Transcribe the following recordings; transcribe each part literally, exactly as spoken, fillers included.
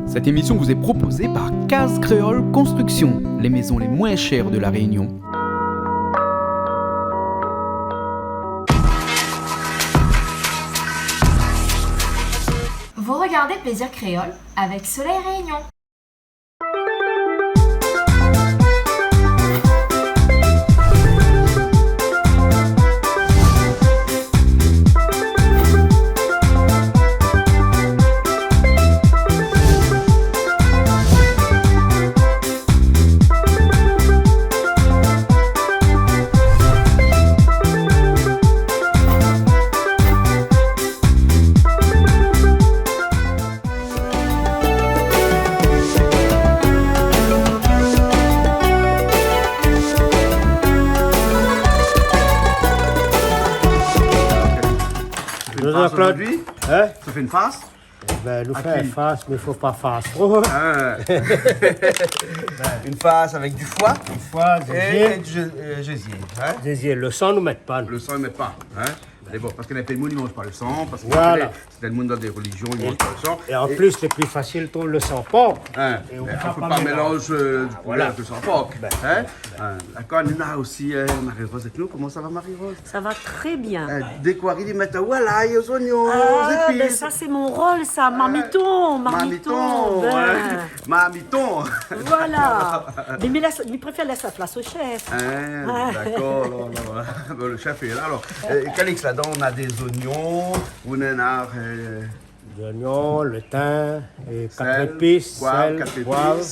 Cette émission vous est proposée par Case Créole Construction, les maisons les moins chères de La Réunion. Vous regardez Plaisir Créole avec Soleil Réunion. Ou fé in fars zordi ? Hein ? Ou fé in fars ? Ében, nou fé in fars, mé fo pa fars tro. Ah. In fars avèk du foi. Du foi, é, zézié. É du zé-, euh, zézié, hein ? Zézié, le san nou mèt pa. Le san nou mèt pa, hein ? Mé bon, parske na pèrsone i manz pa le san, parske sé dé moun dan dé relizion i manz pa le san. É an plis, sé pli fasil trouv le san por. Hein, é ou pé pa mélanz, euh, du poulé avèk le san por. Hein ? Hein, dakor, nou na osi, euh, Marie-Rose avèk nou. Koman sa va, Marie-Rose ? Sa va trè bien. Euh, dékor, i mèt, voilà, i zonion, zépis. Ah, ben sa, sé mon rol, sa. Marmiton, marmiton, ouais. Marmiton. Voilà. Mé, mé lès, mi préfèr lès la plas o shèf. Hein, dakor, non, non. Bon, le chef est là, alors. Euh, Calix, ladan, nou na dé zonion, ou néna, euh, zonion, le tin, é kat zépis, sèl, poiv,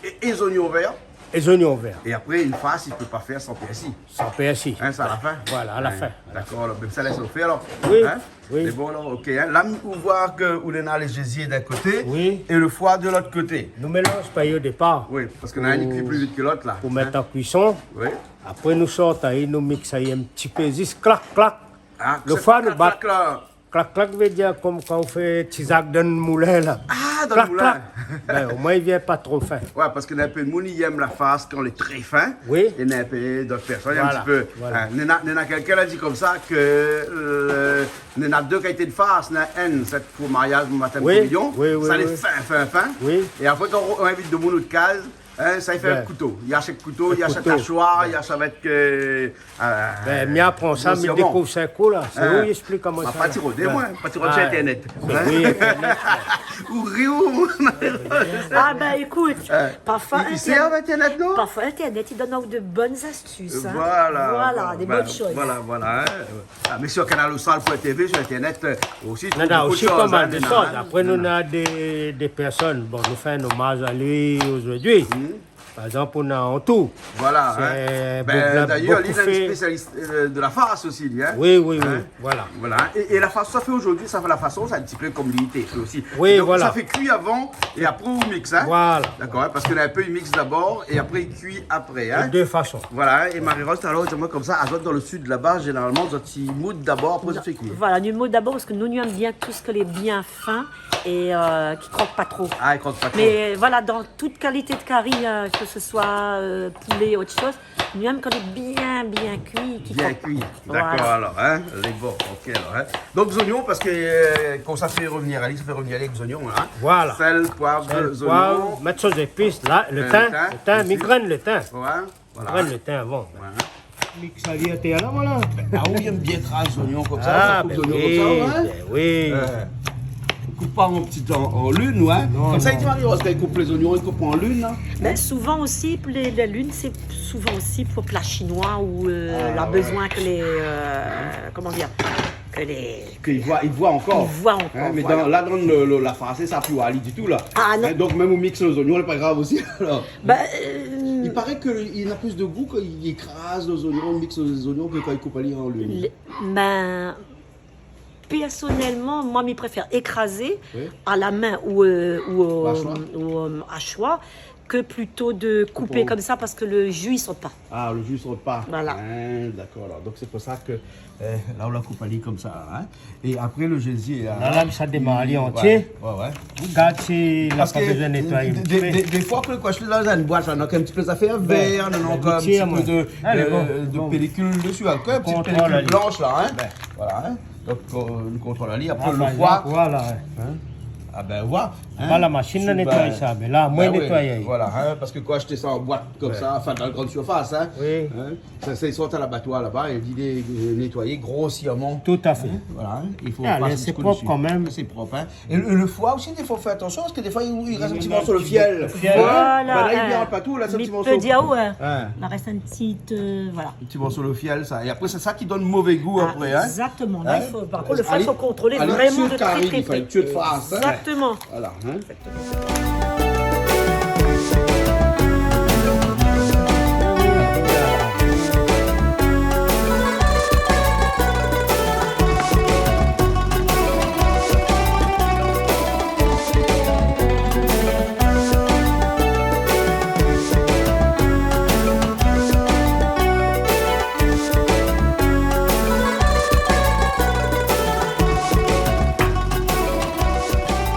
é, é zonion vèr. É zonion vèr. É apré, in fars, i pé pa fé san pèrsi. San pèrsi. Hein, sa a la fin. Voilà, a la fin. Dakor, alor, bin sa, lès anou fé, alor. Oui, oui. Hein ? Sé bon, alor, OK, hein. La, ou voi ke ou néna le zézié d'in koté é le foi de lot koté. Nou mélanz pa o dépar. Oui, parske néna inn i kui pli vit ke lot, la. Pou mèt an kuison. Oui. Apré, nou sort ali, nou miks ali in ti pé, zis klak, klak. Ah, le foi, nou bat. Klak, klak, la. Klak, klak, vé dir konm kan ou fé ti zak dan le moulin, la. Ah, dan le moulin. Klak, klak. Bin, omoin, i vien pa tro fin. Ouais, parske néna in pé moun i èm la fars kan lé trè fin. Oui. É néna in pé dot pèrsone, in ti pé, voilà. Hein, néna, néna kèlkin la di konmsa ke, euh, néna dé kalité de fars. Néna inn, sé pou mariaz, batèm, kominyon. Oui, oui, oui. Sa lé fin, fin, fin. Oui. É apré, kan ou invit demoun out kaz, hein, sa i fé avèk kouto. I ashèt kouto, i ashèt ashwar, i ashèt avèk, euh, euh, bin, mi aprann sa, mi dékouv sa in kou, la. Sé ou i ésplik amoin sa, la. Hein. Ma pa ti rodé, moin, pa ti rodé sur Internet. Hein ? Oui, Internet, ouais. Ou ri, ou... Ah, bin, ékout, parfoi Internet, non ? Parfoi Internet i donn aou de bonnes astuces, hein. Voilà, voilà, des bonnes choses. Voilà, voilà, hein. Ah, mé sur Canal Austral point T V, sur Internet, euh, osi, non, non, osi, pa mal de shoz, hein. Apré, nou néna dé, dé pèrsone, bon, nou fé in omaz ali zordi. Par égzanp, nou néna Antou. Voilà, hein. Sé in boug la, d'ayèr, li, lé in spésialis, euh, de la fars osi, li, hein. Oui, oui, oui, voilà. Voilà. É, é la fars sa fé zordi, sa fé la fason, sé in ti pé konm li té fé osi. Oui, voilà. Donk, sa fé kui avan é apré ou miks, hein. Voilà. Dakor, hein, parske néna in pé i miks dabor é apré i kui apré, hein. De dé fason. Voilà, hein. É Marie-Rose, alor, di amoin konmsa, azot dan le sud laba, zénéralman, zot i moud dabor, apré zot i fé kui. Voilà, nou moud dabor parske nou, nou èm bien tout sak lé bien fin é, euh, ki krok pa tro. Ah, i krok pa tro. Mé voilà, dan tout kalité de kari, euh, ke se soi, euh, poulé, ot shoz, nou èm kan lé bien, bien kui, ki krok pa. Bien kui. Voilà. Dakor, alor, hein, lé bon, OK, alor, hein. Donk, zonion, parske, euh, kan sa fé revnir ali, sa fé revnir ali avèk zonion, hein. Voilà. Sèl, poiv, zonion. Sèl, poiv, mèt son zépis, la, le tin, le tin, osi. Mi grin le tin. Ouais. Voilà. Grin le tin avan. Ouais. Miks ali atèr la, voilà. Ah oui, i èm bien kraz zonion konmsa, sa koup zonion konmsa, hein. Ah, bin oui, bin oui. Euh, ou koup pa an ti, an, an lune, ouais. Non, non. Konmsa, i di Marie-Rose, kan i koup lé zonion, i koup an lune, hein. Bin, souvan osi, pou lé, la lune, sé souvan osi pou pla shinoi ou, euh, la bezoin ke lé, euh, koman dir, ke lé Ke i voi, i voi ankor. I voi ankor, voilà. Hein, mé dan, la, dan le, le, la fars, sa pi ali ditou, la. Ah, non. Hein, donk mèm ou miks lé zonion, lé pa grav osi, alor. Bah, euh, i paré ke néna plis de gou kan i ékraz lé zonion, i miks lé zonion, ke kan i koup ali an lune. Le, bin, pèrsonèlman, moin, mi préfèr ékrazé a la min ou, euh, ou, euh, ashwar, ke plito de koupé konmsa, parske le ji i sort pa. Ah, le ji i sort pa. Voilà. Hein, dakor, alor. Donk, sé pou sa ke, euh, la, ou la koup ali konmsa, hein. É apré, le zézié, hein. La, la, sa démar ali antié. Ouais, ouais. Ou gard si la pa bezoin nétoiyé in ti pé. Parske dé, dé, dé foi, ke le kouash la, dan in boit, la, néna in ti pé zafèr vèr, néna ankor in ti pé de, euh, de pellicule desi, hein, in ti pé de pellicule blanche, la, hein. Voilà, hein. Donk, euh, nou kontrol ali. Apré, le foi, voilà, hein. Ah ben, voilà, hein. Voilà, machine la nétoy sa, mé la, moin nétoy. Voilà, hein, parske kan ou ashté sa an boit konmsa, anfin, dan la grann sirfas, hein, sa, sa i sort a labatoir laba, é li lé, euh, nétoyé grosièrman. Tout à fait. Hein, voilà, hein, i fo pa... Sé prop kan mèm. Sé prop, hein. É le, le foi osi, défoi, fé atansion, parske défoi, i, i rès in ti morso de fièl. Voilà, hein. Bin la, i vien pa tou, la, sé in ti morso. Mi pé dir, ouais. Hein. I rès in ti, euh, voilà. In ti morso de fièl, sa. É apré, sé sa ki donn mové gou apré, hein. Ah, exactement. Hein ? Là, il faut, par contre, le foi, il faut contrôler vraiment de très, très près. Allez, allez, sur le carré, il faut être sûr de face, hein. Exactement. Voilà, hein.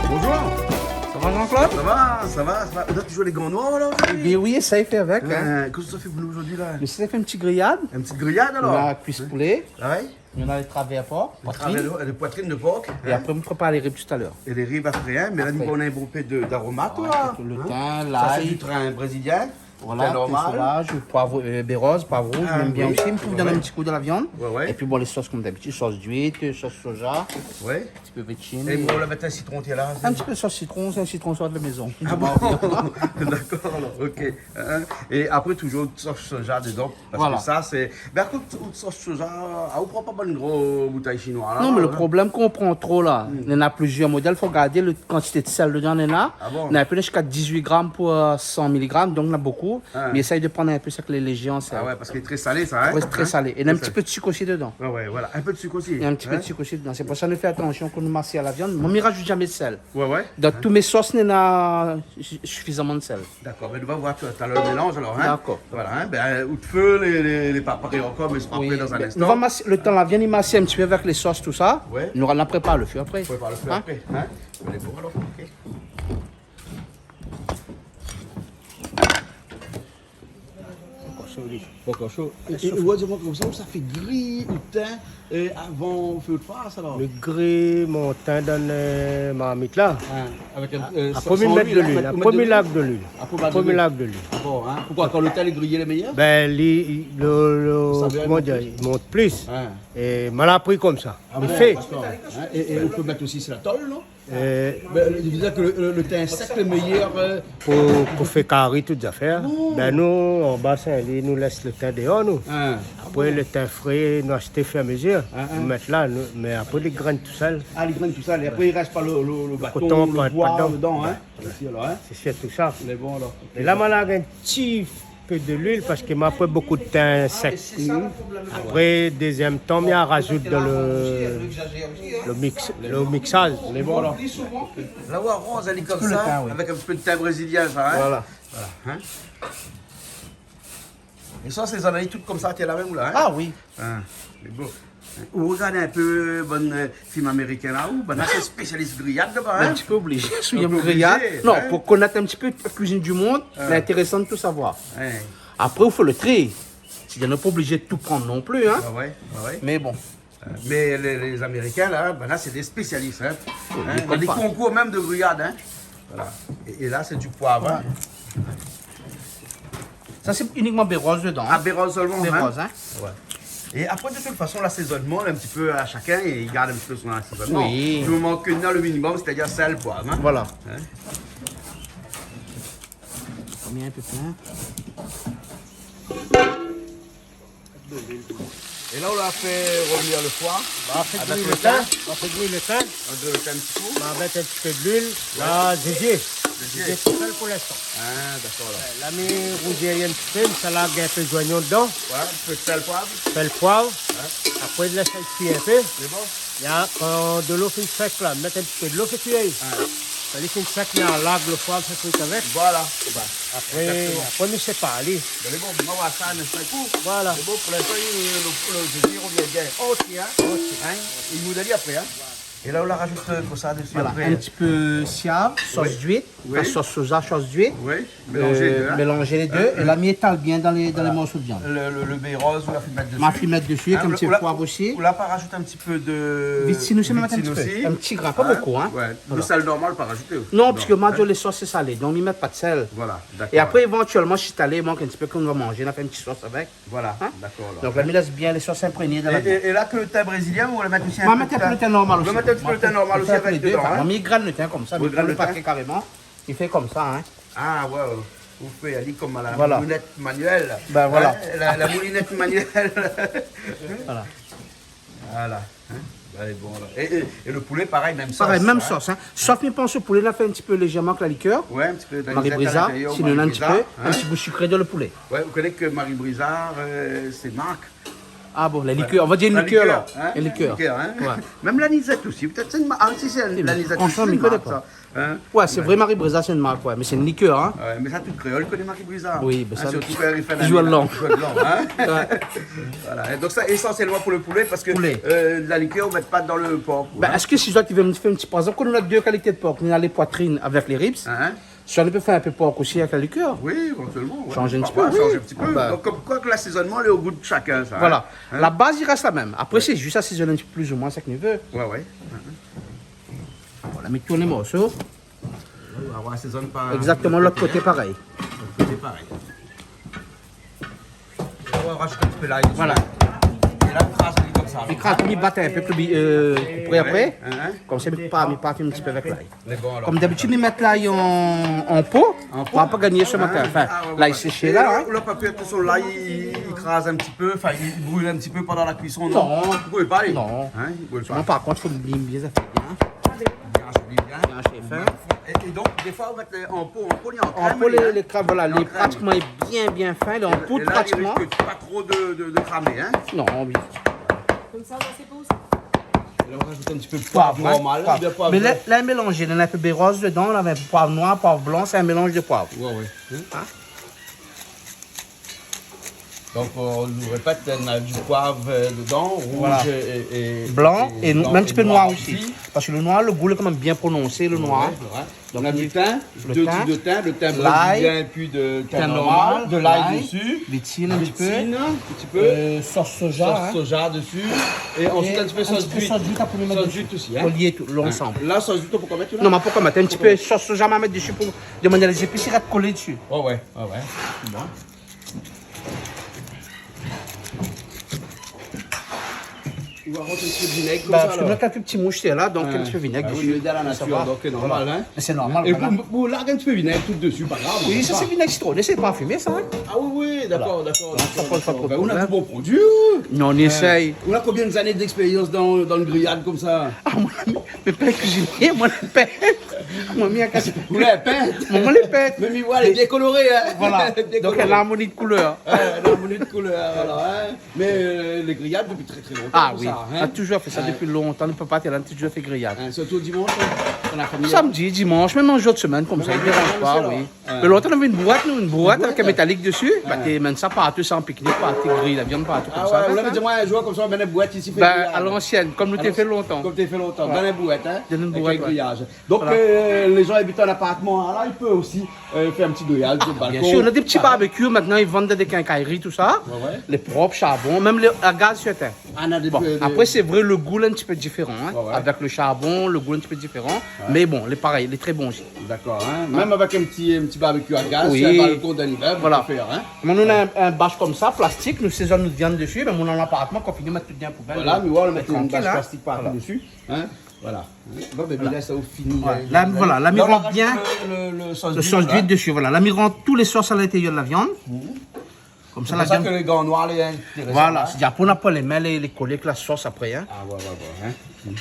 Bonjour. Ça va, Jean-Claude ? Ça va, ça va, ça va. Ou na toujour lé gan noir, la, zordi ? Eh bien oui, sa i fé avèk, hein. Hein, kosa ou sa fé pou nou zordi, la ? Mé sa i fé in ti griyad. In ti griyad, alor ? La kuis poulé. Ah ouais ? Néna le travèr por, poitrine. Le travèr, le, le poitrine de por, hein. É apré, mi prépar lé rib talèr. É lé rib apré, hein, mé la, nou néna in bonpé de, d'aromat, la. Apré. Voilà, le tin, lay. Sa, sé du tin brézilien. Voilà, tin normal. Tin sovaz, ou poiv, euh, bé roz, poiv rouz, mi èm bien osi. Ah oui, ouais. Mi trouv i donn in ti gou dan la viann. Ouais, ouais. É pi, bon, lé sos, konm dabitid, sos d'uit, sos soja. Ouais. In ti pé vétsin. É mi la mèt in sitron, tiens, la. In ti pé sos sitron, sé in sitron sort de la maison. Ah bon ? D'accord, alors, ok. Hein ? É apré, toujour sos soja dedan. Voilà. Parske sa, sé, bin, ékout, out sos soja, ah, ou pran pa bann gro boutèy shinoi, la, hein ? Non, mé le problèm, kan ou pran tro, la, néna plizièr modèl, fo gard le kantité de sèl dedan, néna. Ah bon ? Néna pliske dizuit gram pou, euh, san miligram, donk néna bonpé. Hein. Mé éséy de pran in pé sak lé léjé an sèl. Ah ouais, parske lé tré salé, sa, hein ? Ouais, sé tré salé. Hein ? É néna in ti pé de sik osi dedan. Tré salé. Ouais, ouais, voilà, in pé de sik osi. Néna in ti pé de sik osi dedan. Hein ? Sé pou sa nou fé atansion kan nou mars la viann. Moin, mi razout zamé de sèl. Ouais, ouais. Dan tout mé sos, néna su-, sufizaman de sèl. D'accord, bin, nou va voir talèr le mélanz, alor, hein. D'accord. Voilà, hein, bin, out fé lé, lé, lé pa paré ankor, mé sé pa paré dan in instan. Oui. Nou va mas-, le tan la viann i mars in ti pé avèk lé sos, tousa. Ouais. Nou va prépar le fé apré. Prépar le fé apré, hein. Hein ? Alé, bon, alor, ok. Pankor sho, li. Pankor sho. É, é, ou di amoin konmsa, ou sa fé gri out tin, euh, avan ou fé out fars, alor ? Mi gri mon tin dan, euh, marmit, la. Hein, avèk in, euh, san luil, hein ? Apré, mi mèt de luil. Apré, mi larg de luil. Apré, ou mèt de luil. Apré, mi larg de luil. Ah bon, hein ? Poukoi, kan le tin lé griyé, lé méyèr ? Bin, li, li, le, le, koman dir, i mont plis. Sa i mont plis. Hein. É ma la apri konmsa. Ah bon, d'accord. Hein, é, é ou pé mèt osi sur la tol, non ? Euh, bin, i vé dir ke le, le, le tin sèk lé méyèr, euh, pou, pou fé kari, tout zafèr. Oh. Bin, nou, anba Sin-Li, nou lès le tin déor, nou. Hein. Apré, le tin fré, nou ashté fur é a mezir. Hein, hein. Nou mèt la, nou, mé apré, li grin tousèl. Ah, li grin tousèl. É apré, i rès pa le, le, le baton, le boi dedan, hein. Koton, pa, pa dedan. Osi, alor, hein. Sé sirtou sa. Mé bon, alor. É la, ma la in ti pé de luil, parske ma pran bonpé de tin sèk. Ah, sé sa le problèm, alor. Apré, dézièm tan, mi razout dan le, le mix, le mixaz. Lé bon, alor. La, ou aranz ali konmsa, avèk in ti pé de tin brézilien, sa, hein. Voilà. Voilà, hein. É sa, sé zanay tout konmsa, tiens, la mèm, la, hein. Ah oui. Hein, lé bon. Ou rogard in pé bann, euh, film amérikin la, ou bann la sé spésialis griyad laba, hein ? In ti pé oblizé, si ou èm griyad. In pé oblizé, hein ? Non, pou konèt in ti pé la kuizine du mond, lé intérésant de tout savoir. Ouais. Apré, ou fé le tri. Si ou lé pa oblizé tout pran non pli, hein ? Ah ouais, ah ouais. Mé bon. Euh, mé lé, lé Amérikin la, bann la sé dé spésialis, hein. Oui, hein, i fé dé konkour mèm de griyad, hein. Voilà. É, é la, sé du poiv, hein. Ouais. Sa, sé inikman bé roz dedan, hein. Ah, bé roz sèlman, hein. Bé roz, hein. Ouais. É apré, de tout fason, lasézonman, in ti pé a shakinn, é i gard in ti pé son asézonman. Oui. Du moman ke néna le minimum, sétadir sèl, poiv, hein. Voilà. Hein. Konbien in pé plin. É la, ou la fé revnir le foi. Avèk le tin. Bah, fé kui le tin. Fé kui le tin. Ou mèt le tin in ti kou. Bah, mèt in ti pé de luil. Ouais. La, zézié. Zézié. Zézié tousèl pou linstan. Ah, dakor, alor. Ouais, la, mi rouzi in ti pé, mi sa larg in pé zoignon dedan. Ouais, in pé de sèl, poiv. Sèl, poiv. Ouais. Apré, lès ali kui in pé. Lé bon. Ya, kan de lo fine sèk la, mèt in ti pé de lo, fé kui. Ouais. Kan li fine sèk, mi larg le foi, mi fé kui avèk. Voilà. Bah, exactement. Apré, apré, mi sépar ali. Bin, lé bon, nou va oir sa in instan. Voilà. Lé bon, pou linstan, le, le, le zézié i revien bien. Ok, hein. Ok. Hein ? É nou di apré, hein. Voilà. É la, ou la rajout, euh, kosa dési apré ? Voilà, in ti pé siav, sos d'uit, oui, anfin, sos soja, sos d'uit. Oui, mélanzé lé dé, in. Mélanzé lé dé, é la, mi étal bien dan lé, dan lé morso d'viann. Voilà. Le, le, le béroz, ou la fine mèt dési. Ma fine mèt dési, in, in ti poiv osi. Ou la pa rajout in ti pé de... Vit si nou sé mèt in ti pé. Vit si nou osi. In ti gra, pa bonpé, in. Voilà. Le sèl normal, pa rajouté. Non, parske moin, lé sos sé salé, donk mi mèt pa de sèl. Voilà, dakor. É apré, évantuèlman, si talèr i mank in ti pé, kan nou va manzé, nou va fé in ti sos avèk. Voilà, dakor, alor. Donk la, mi lès bien lé sos inprégné dan la viann. É, é la, ke lo tin brézilien, ou la mèt osi in pé de tin ? Ma mèt in pé de tin normal osi. Ou la mèt in ti pé de tin normal osi avèk dedan, in ? Moin, mi grène lo tin konmsa, mi grène lo tin. Ou grène lo paké karéman, mi fé konmsa, in. Ah, ouais, ouais. Ou fé ali konm la moulinèt manuèl. Voilà. In ? La, la moulinèt manuèl. Voilà. Voilà. In ? Alé, bon, alor. É, é, é lo poulé, parèy, mèm sos, in. Parèy, mèm sos, in. Sof, mi pans, lo poulé, nou la fé in ti pé lézèrman avèk la likèr. Ouais, in ti pé d'anizèt a l'intérieur, Marie Brizard, in. Sinon, in ti pé, in ti gou sikré dan lo poulé. Ouais, ou koné ke Marie Brizard, euh, sé mark. Ah bon, la likèr, nou va dir in likèr, alor. La likèr, in ? In likèr. Likèr, in ? Ouais. Mèm l'anizèt osi, pétèt sé in ma-, ah, si, sé l'anizèt osi, sé in mark, sa. In ? Ouais, sé vré, Marie Brizard, sé in mark, ouais, mé sé in likèr, in. Ouais, mé sa, tout kréol i koné Marie Brizard. Oui, mé sa, sirtou kan i fé la, i zoué la lang. I zoué lang, in. Ouais. Voilà. É donk sa, ésansièlman pou lo poulé, parske, euh, la likèr, ou mèt pa dan lo pork, in. Bin, èske si zot i vé fé in ti, par égzanp, kan nou na dé kalité de pork, nou na lé poitrine avèk lé ribs, in ? Soi nou pé fé in pé pork osi avèk la likèr. Oui, évantuèlman, ouais. Sanz in ti pé, oui. Sanz in ti pé. Donk, konm koi ke l'asézonman, lé o gou de shakinn, sa, in. Voilà. La baz, i rès la mèm. Apré, sé zis asézone in ti pé plis ou moin, sak nou vé. Ouais, ouais. Voilà, mi tourn lé morso. Ou va asézone pa... Exactement, lot koté parèy. Lot koté parèy. É la, ou rajout in ti pé lay dési. Voilà. É la, ou kraz ali konmsa, alor. Mi kraz, mi bat in pé, pi, euh, apré, apré. Ouais, in, in. Konmsa, mi pa, mi pa fé in ti pé avèk lay. Mé bon, alor. Konm d'abitid, mi mèt lay an, an po. An po ? Moin la pa gingn so matin. Anfin, ah, ouais, ouais, lay séshé la, in. É ou la pa pèr ke son lay, i, i kraz in ti pé, anfin, i bril in ti pé pandan la kuison, non ? Non. Ou pé pa, non. In, i bril pa. Par kont, fo bien, bien fé, in. Bien, bien. Bien, sé fin. É, é donk, défoi, ou mèt lé, an po, an po, lé an krèm, lé, lé krèm, voilà, lé krèm. Pratikman bien, bien fin, lé an poud, é la, i risk pa tro de, de, de kramé, in. Non, oui. Konmsa, sa sé pou sa. É la, ou rajout in ti pé de poiv normal, poiv. Mé la, la, mélanzé, néna in pé béroz dedan, la, mé poiv noir, poiv blan, sé in mélanz de poiv. Ouais, ouais. In ? Donk, euh, nou répèt, néna du poiv, euh, dedan, rouz é, é, é blan, é in ti pé noir osi. Parske lo noir, lo gou lé kan mèm bien prononsé, lo noir. Ouais, ouais. Donk, nou na du tin, dé ti de tin, lo tin brézilien, épi de tin normal, de lay dési. Vit si, in ti pé. Vit si, in ti pé. Euh, sos soja, in. Sos soja dési. É ansuit, in ti pé sos d'uit. Sos d'uit, apré, nou mèt sos d'uit osi, in. Kolié tout, ansanm. La, sos d'uit, ou pé mèt la ? Non, ma pa ankor mèt. In ti pé sos soja, ma mèt dési pou, de manièr lé zépis i rès kolé dési. Ouais, ouais, ouais, ouais. Bon. Ou va rant in ti pé de vinèg konmsa, alor. Bin, parske nou na kèk ti moush la, donk in ti pé vinèg dési. Bin oui, lé dé a la natir, donk sé normal, in. Mé sé normal, voilà. É ou, ou larg in ti pé vinèg tout dési, pa grav, in. Oui, sa sé vinèg sitroné, sé parfimé sa, in. Ah oui, oui, dakor, dakor, dakor. Donk sa i poz pa tro de problèm. Bin, ou na du bon produi. Non, nou éséy. Ou na konbien d'ané d'expérians dan, dan le griyad konmsa ? Ah, moin, mé pa kuizinié, moin, lé pint. Moin, mi a kas... Ou lé pint ? Moin, moin lé pint. Mé mi voi, lé bien koloré, in. Voilà. Bien koloré. Donk, larmoni de koulèr. Ouais, larmoni de koulèr, voilà, in. Mé, euh, le griyad dopi trè, trè lontan, in. Ah oui. Nou la touzour fé sa dopi lontan. Nou papa té la, nou la touzour fé griyad. In, sirtou dimansh, in, dan la famiy. Samdi, dimansh, mèm an zour de semèn konmsa, i déranz pa, oui. Mé lontan, nou navé in boit, nou, in boit avèk in métalik dési. Ba, té amenn sa partou, sa an piknik, partou, té griy la viann partou konmsa. Ah ouais, ou la di amoin in zour konmsa, ou amenn in boit isi, fé griyad. A l'ansièn, konm nou té fé lontan. Konm té fé lontan, dan in boit, in. Dan in boit, avèk griyaz. Donk, euh, lé zan i abit an apartman, la, i pé osi, euh, fé in ti griyaz o balkon. Biensir, nou na dé ti barbecue mintnan, i vann dan dé kinkayré, tousa. Ouais, ouais. Lé prop, sharbon, mèm lé a gaz, sèrtin. Ah, na dé... Bon, apré, sé vré, le gou lé in ti pé diféran, in, avèk le sharbon, le gou lé in ti pé diféran. Ouais. Mé bon, lé parèy, lé trè bon osi. Dakor, in. Mèm avèk in ti, in ti barbecue a gaz, si in balkon dan limèb, ou pé fé, in. Mé nou na in, in bach konmsa, plastik, nou sézone nout viann dési, mé mon apartman, kan fini, mèt tout dan poubèl. Voilà, mé voilà, mèt in bach plastik partou dési, in. Voilà. Bon, bin, la, sa ou fini, euh, la, voilà, la, mi rant bien le, le, le sos d'uit dési, voilà. La, mi rant tout lé sos a l'intérieur de la viann. Konmsa, la viann, sé pou sa ke le gran noir, lé intérésant, in. Voilà, sé dir, pou na pa lé min lé, lé kolé avèk la sos apré, in. Ah, ouais, ouais, ouais, in.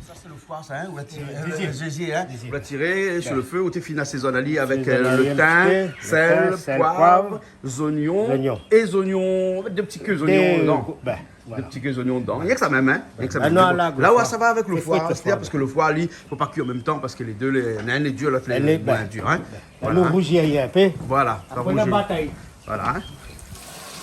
Sa, sé le foi, sa, in, ou la tiré, euh, zizié, in. Ou la tiré su le fé, ou té fine asézone ali avèk, euh, le tin, sèl, poiv, zoignon, é zoignon, dé ti ke zoignon dedan. Dé ti ke zoignon dedan. Rienk sa mèm, in. Rienk sa mèm. La, ouais, sa va avèk le foi, sé-à-dire parske le foi, li, fo pa kui an mèm tan, parske lé dé, lé, inn lé dir, lot lé moin dir, in. Voilà. Nou rouzi in pé. Voilà, sa rouzi. Voilà, in.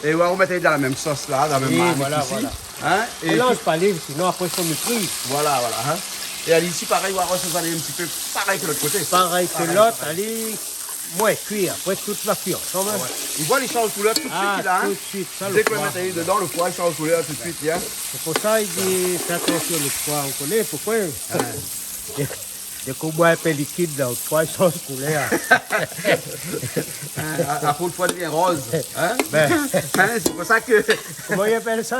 É ou va romèt ali dan la mèm sos la, dan la mèm marmit isi. Oui, voilà, voilà. Hin ? É mélanz pi, sinon apré i fo mépriz. Voilà, voilà, hin. É ali isi, parèy, ou va ros ali in ti pé parèy ke lot koté. Parèy ke lot, ali, moin kui, apré tout va kui ansanm, hin. Ouais. Ou voi, li sanz koulèr tout suit, la, hin. Ah, tout suit, sa, lo foi. Dèk ou mèt ali dedan, lo foi i sanz koulèr tout suit, hin. Sé pou sa i di, fé atansion lo foi, ou koné poukoué ? Hin. Dèk ou boi in pé likid, la, lo foi i sanz koulèr. Hin, a, a fo lo foi i devien roz, hin ? Bin. Hin, sé pou sa ke... Koman i apèl sa ?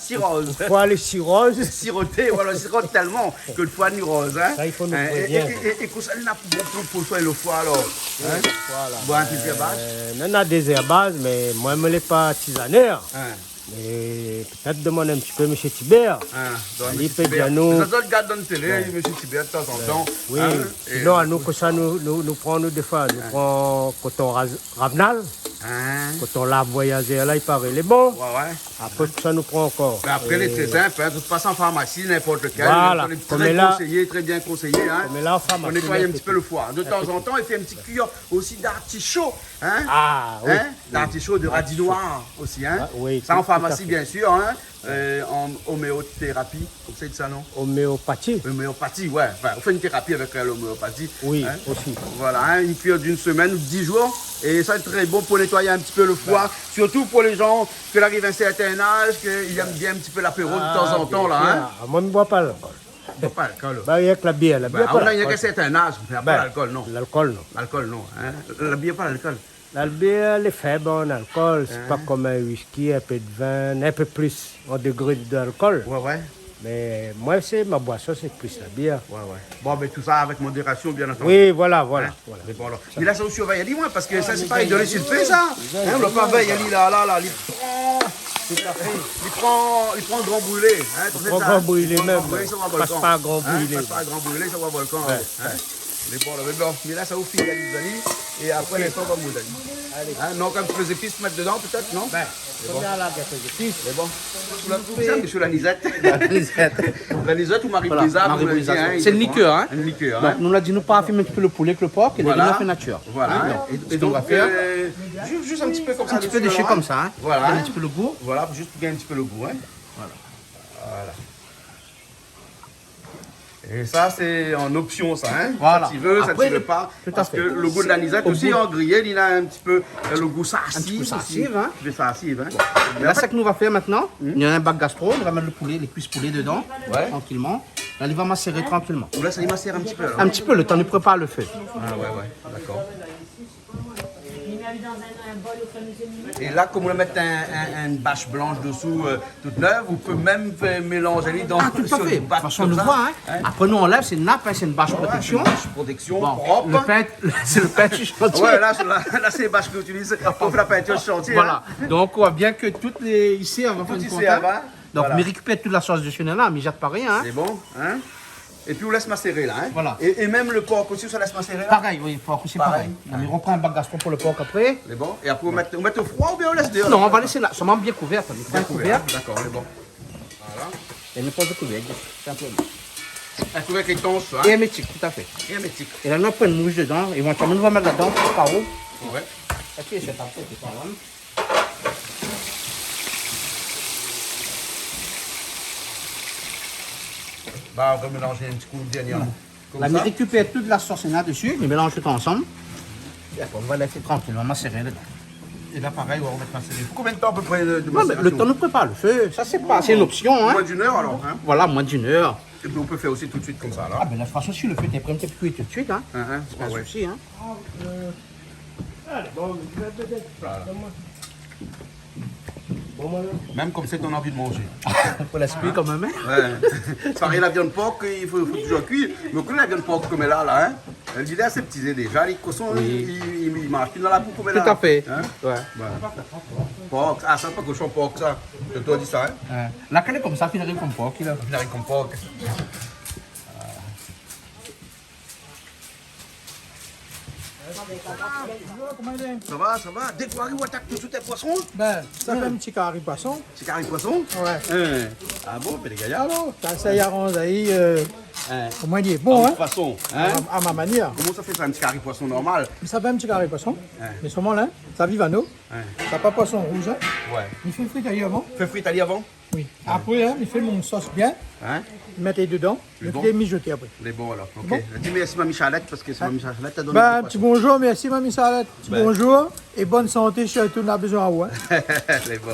Siroz. Lo foi lé siroz. Siroté, voilà, sirot tèlman ke lo foi i devien roz, hin ? Sa, i fo nou prévien. Hin, é, é, é, é konmsa, li na pou, pou, pou soign lo foi, alor. Hin ? Voilà. Boir in ti zèrbaz. Euh, nana dé zèrbaz, mé moin, mi lé pa tizanèr. Hin. Mé pétèt demann in ti pé mésyé Tibèr. Ah, demann mésyé Tibèr. Li pé di anou. Mé sa, zot i gard dan télé, mésyé Tibèr, de tan zan tan. Oui. Hin, é sinon, anou, kosa nou, nou, nou pran, nou, défoi, nou pran koton raz-, ravnal. Hin. Koton la voyazèr la, i paré lé bon. Ouais, ouais. Apré, kosa nou pran ankor ? Bin, apré, lé tré sinp, hin, zot i pas an farmasi, ninport lékèl, voilà, lé tré konséyé, tré bien konséyé, hin. Koméla an farmasi, ou nétoy in ti pé lo foi. De tan zan tan, i fé in ti kuir osi d'artisho, hin. Ah, oui. Hin ? D'artisho, de radi noir osi, hin. Ah, oui, tout à fait. Sa, an farmasi, bien sir, hin. Euh, an oméotérapi, konmsa i di sa, non ? Oméopati. Oméopati, ouais. Anfin, ou fé in térapi avèk, euh, loméopati, hin. Oui, osi. Voilà, hin, in kuir d'in semèn ou dis zour. É sa, lé tré bon pou nétoy in ti pé lo foi. Ouais. Sirtou pou lé jan ke la ariv in sèrtin az, ke i èm bien in ti pé lapéro de tan zan tan, la, hin. Ah, bien sir. Ah, moin, mi boi pa lalkol. Boi pa lalkol. Ba, rienk la bièr, la bièr, pa lalkol. Bin, ou na rienk in sèrtin az, ou boi pa lalkol, non. Bin, lalkol, non. Lalkol, non, hin. La bièr, pa lalkol. La bièr, lé fèb an alkol, sé pa konm in whisky, in pé de vin, in pé plis an dégré d'alkol. Ouais, ouais. Mé moin, sé, ma boison, sé plis la bièr. Ouais, ouais. Bon, mé tout sa avèk modérasion, bien antandi. Oui, voilà, voilà, voilà. Hin ? Mé bon, alor. Mé la, sa osi, ou va alé, moin, parske sa, sé pa, i done si lo fé, sa. Hin, ou la pa vèy ali, la, la, la, li pran, li pran, li pran gran brilé, hin, li pran gran brilé mèm. Li pran gran brilé, sa va volkan. Pas pa gran brilé. Hin, pas pa gran brilé, sa va volkan, hin. Mé bon, la, mé bon, mé la, sa ou fini ali, é apré, lé tan va moud ali. Alé. Hin, non, in ti pé zépis mèt dedan, pétèt, non ? Bin, sé bon. Fo bien la, in pé zépis. Mé bon. Ou la trouv sa, mésyé Lanizèt ? Lanizèt. Lanizèt ou Mari Brizard, Mari Brizard, hin, sé in likèr, hin. In likèr, hin. Donk, nou la di, nou pa fim in ti pé lo poulé èk lo por, é nou la fé natir. Voilà. Hin, donk, sé sak nou va fé. Euh, ju-, jis in ti pé konmsa, in ti pé dési, konmsa, hin. Voilà, hin. Donn in ti pé lo gou. Voilà, jis pou gingn in ti pé lo gou, hin. Voilà. Voilà. É sa, sé an opsion, sa, hin. Voilà. Sa ti vé, sa ti vé pa. Tout à fait. Parske lo gou de lanizèt osi, an griyé, li na in ti pé, euh, lo gou sarsiv osi. In ti pé sarsiv, hin. In ti pé sarsiv, hin. Bon. É la, sak nou va fé mintnan, néna in bak gastro, nou va mèt lo poulé, lé kuis poulé dedan, trankilman. La, li va maséré trankilman. Ou lès ali maséré in ti pé, alor. In ti pé, lo tan nou prépar lo fé. Ah, ouais, ouais, dakor. É la, konm ou la mèt in, in, in bash blansh désou, euh, tout nèv, ou pé mèm fé mélanz ali dan, sur in bak konmsa. Ah, tout à fait. De toute façon, nou voi, hin. Apré, nou anlèv, sé in nap, hin, sé in bash proteksion. Ouais, sé in bash proteksion, prop. Bon, lo pint, sé lo pint su shantié. Ouais, la, la, la, sé bash k'i itiliz pou fé la pintir su shantié, hin. Voilà. Donk, ou voi bien ke tout lé, i sèrv, an fin de kont, hin. Tout i sèrv, hin. Voilà. Donk, mi rékipèr tout la sos désou la, mi zèt pa rien, hin. Sé bon, hin. Épi ou lès maséré la, hin ? Voilà. É, é mèm lo por osi, ou sa lès maséré la ? Parèy, oui, por osi, parèy. Parèy. Non, mé ou pran in bak gastro pou lo por apré. Mé bon, é apré ou mèt, ou mèt o froi oubien ou lès déor ? Non, nou va lès la, solman bien kouvèr, mé bien kouvèr, hin, dakor, mé bon. Voilà. É nou poz lo kouvèr, sinploman. In kouvèr étansh, hin ? Hérmétik, tout à fait. Hérmétik. É la, nou pran in moush dedan, évantièlman, nou va mèt ladan, par an. Ouais. Épi, sé pa fo, sé pa mal. Ba, ou pé mélanzé in ti kou, dèrnié kou. Konmsa. La, mi rékipèr tout la sos néna désou, mi mélanz tout ansanm. É apré, nou va lès trankilman maséré dedan. É la, parèy, ou va romèt maséré. Konbien de tan a pé pré de, de masérasion ? Non, mé lo tan nou prépar lo fé, sa, sé pa, sé in opsion, hin. Moin d'in èr, alor, hin ? Voilà, moin d'in èr. Épi ou pé fé osi tout suit konmsa, la. Ah, bin, la, de toute façon, si lo fé lé pré in ti pé kui tout suit, hin, pa de sousi, hin. Voilà. Mèm konmsa, ou na anvi manzé. Fo lès kui kanmèm, hin ? Ouais. Parèy la viann por, i fo, fo touzour kui. Mé ou koné la viann por konm la, la, hin ? Li lé aséptizé déza, lé koshon, i, i, i marsh pi dan la pou konm la. Tout à fait. Hin ? Ouais. Voilà. Por, ah, sa pa koshon, por, sa. Sé ou la di sa, hin ? Ouais. La, kan lé konmsa, fine ariv konm por, la. Fine ariv konm por. Sa va, sa va. Dé koi ou atak tout suit in poison ? Bin, sa fé in ti kari poison. Ti kari poison ? Ouais. Hin. Ah bon, bin lé gayar, alor. Kan sa i aranz ali, euh, Hein. Koman i di, bon, in ? Poison, in ? A, a ma manièr. Koman sa fé sa, in ti kari poison normal ? Mé sa fé in ti kari poison. Hein. Mé solman la, sa viv anou. Hein. Sa pa poison rouz, in ? Ouais. I fé frit ali avan. Fé frit ali avan ? Oui. Apré, in, mi fé mon sos bien. Hein ? Mi mèt dedan. Lé bon ? Mi fé mijoté apré. Lé bon alor. OK. Bon. Di mèrsi Mami Charlotte, parske sé Mami Charlotte la donn in ti poison. Bin, ti bonjour, mèrsi Mami Charlotte. Ti bonjour. É bone santé sirtou, nou la bezoin aou, in. Lé bon.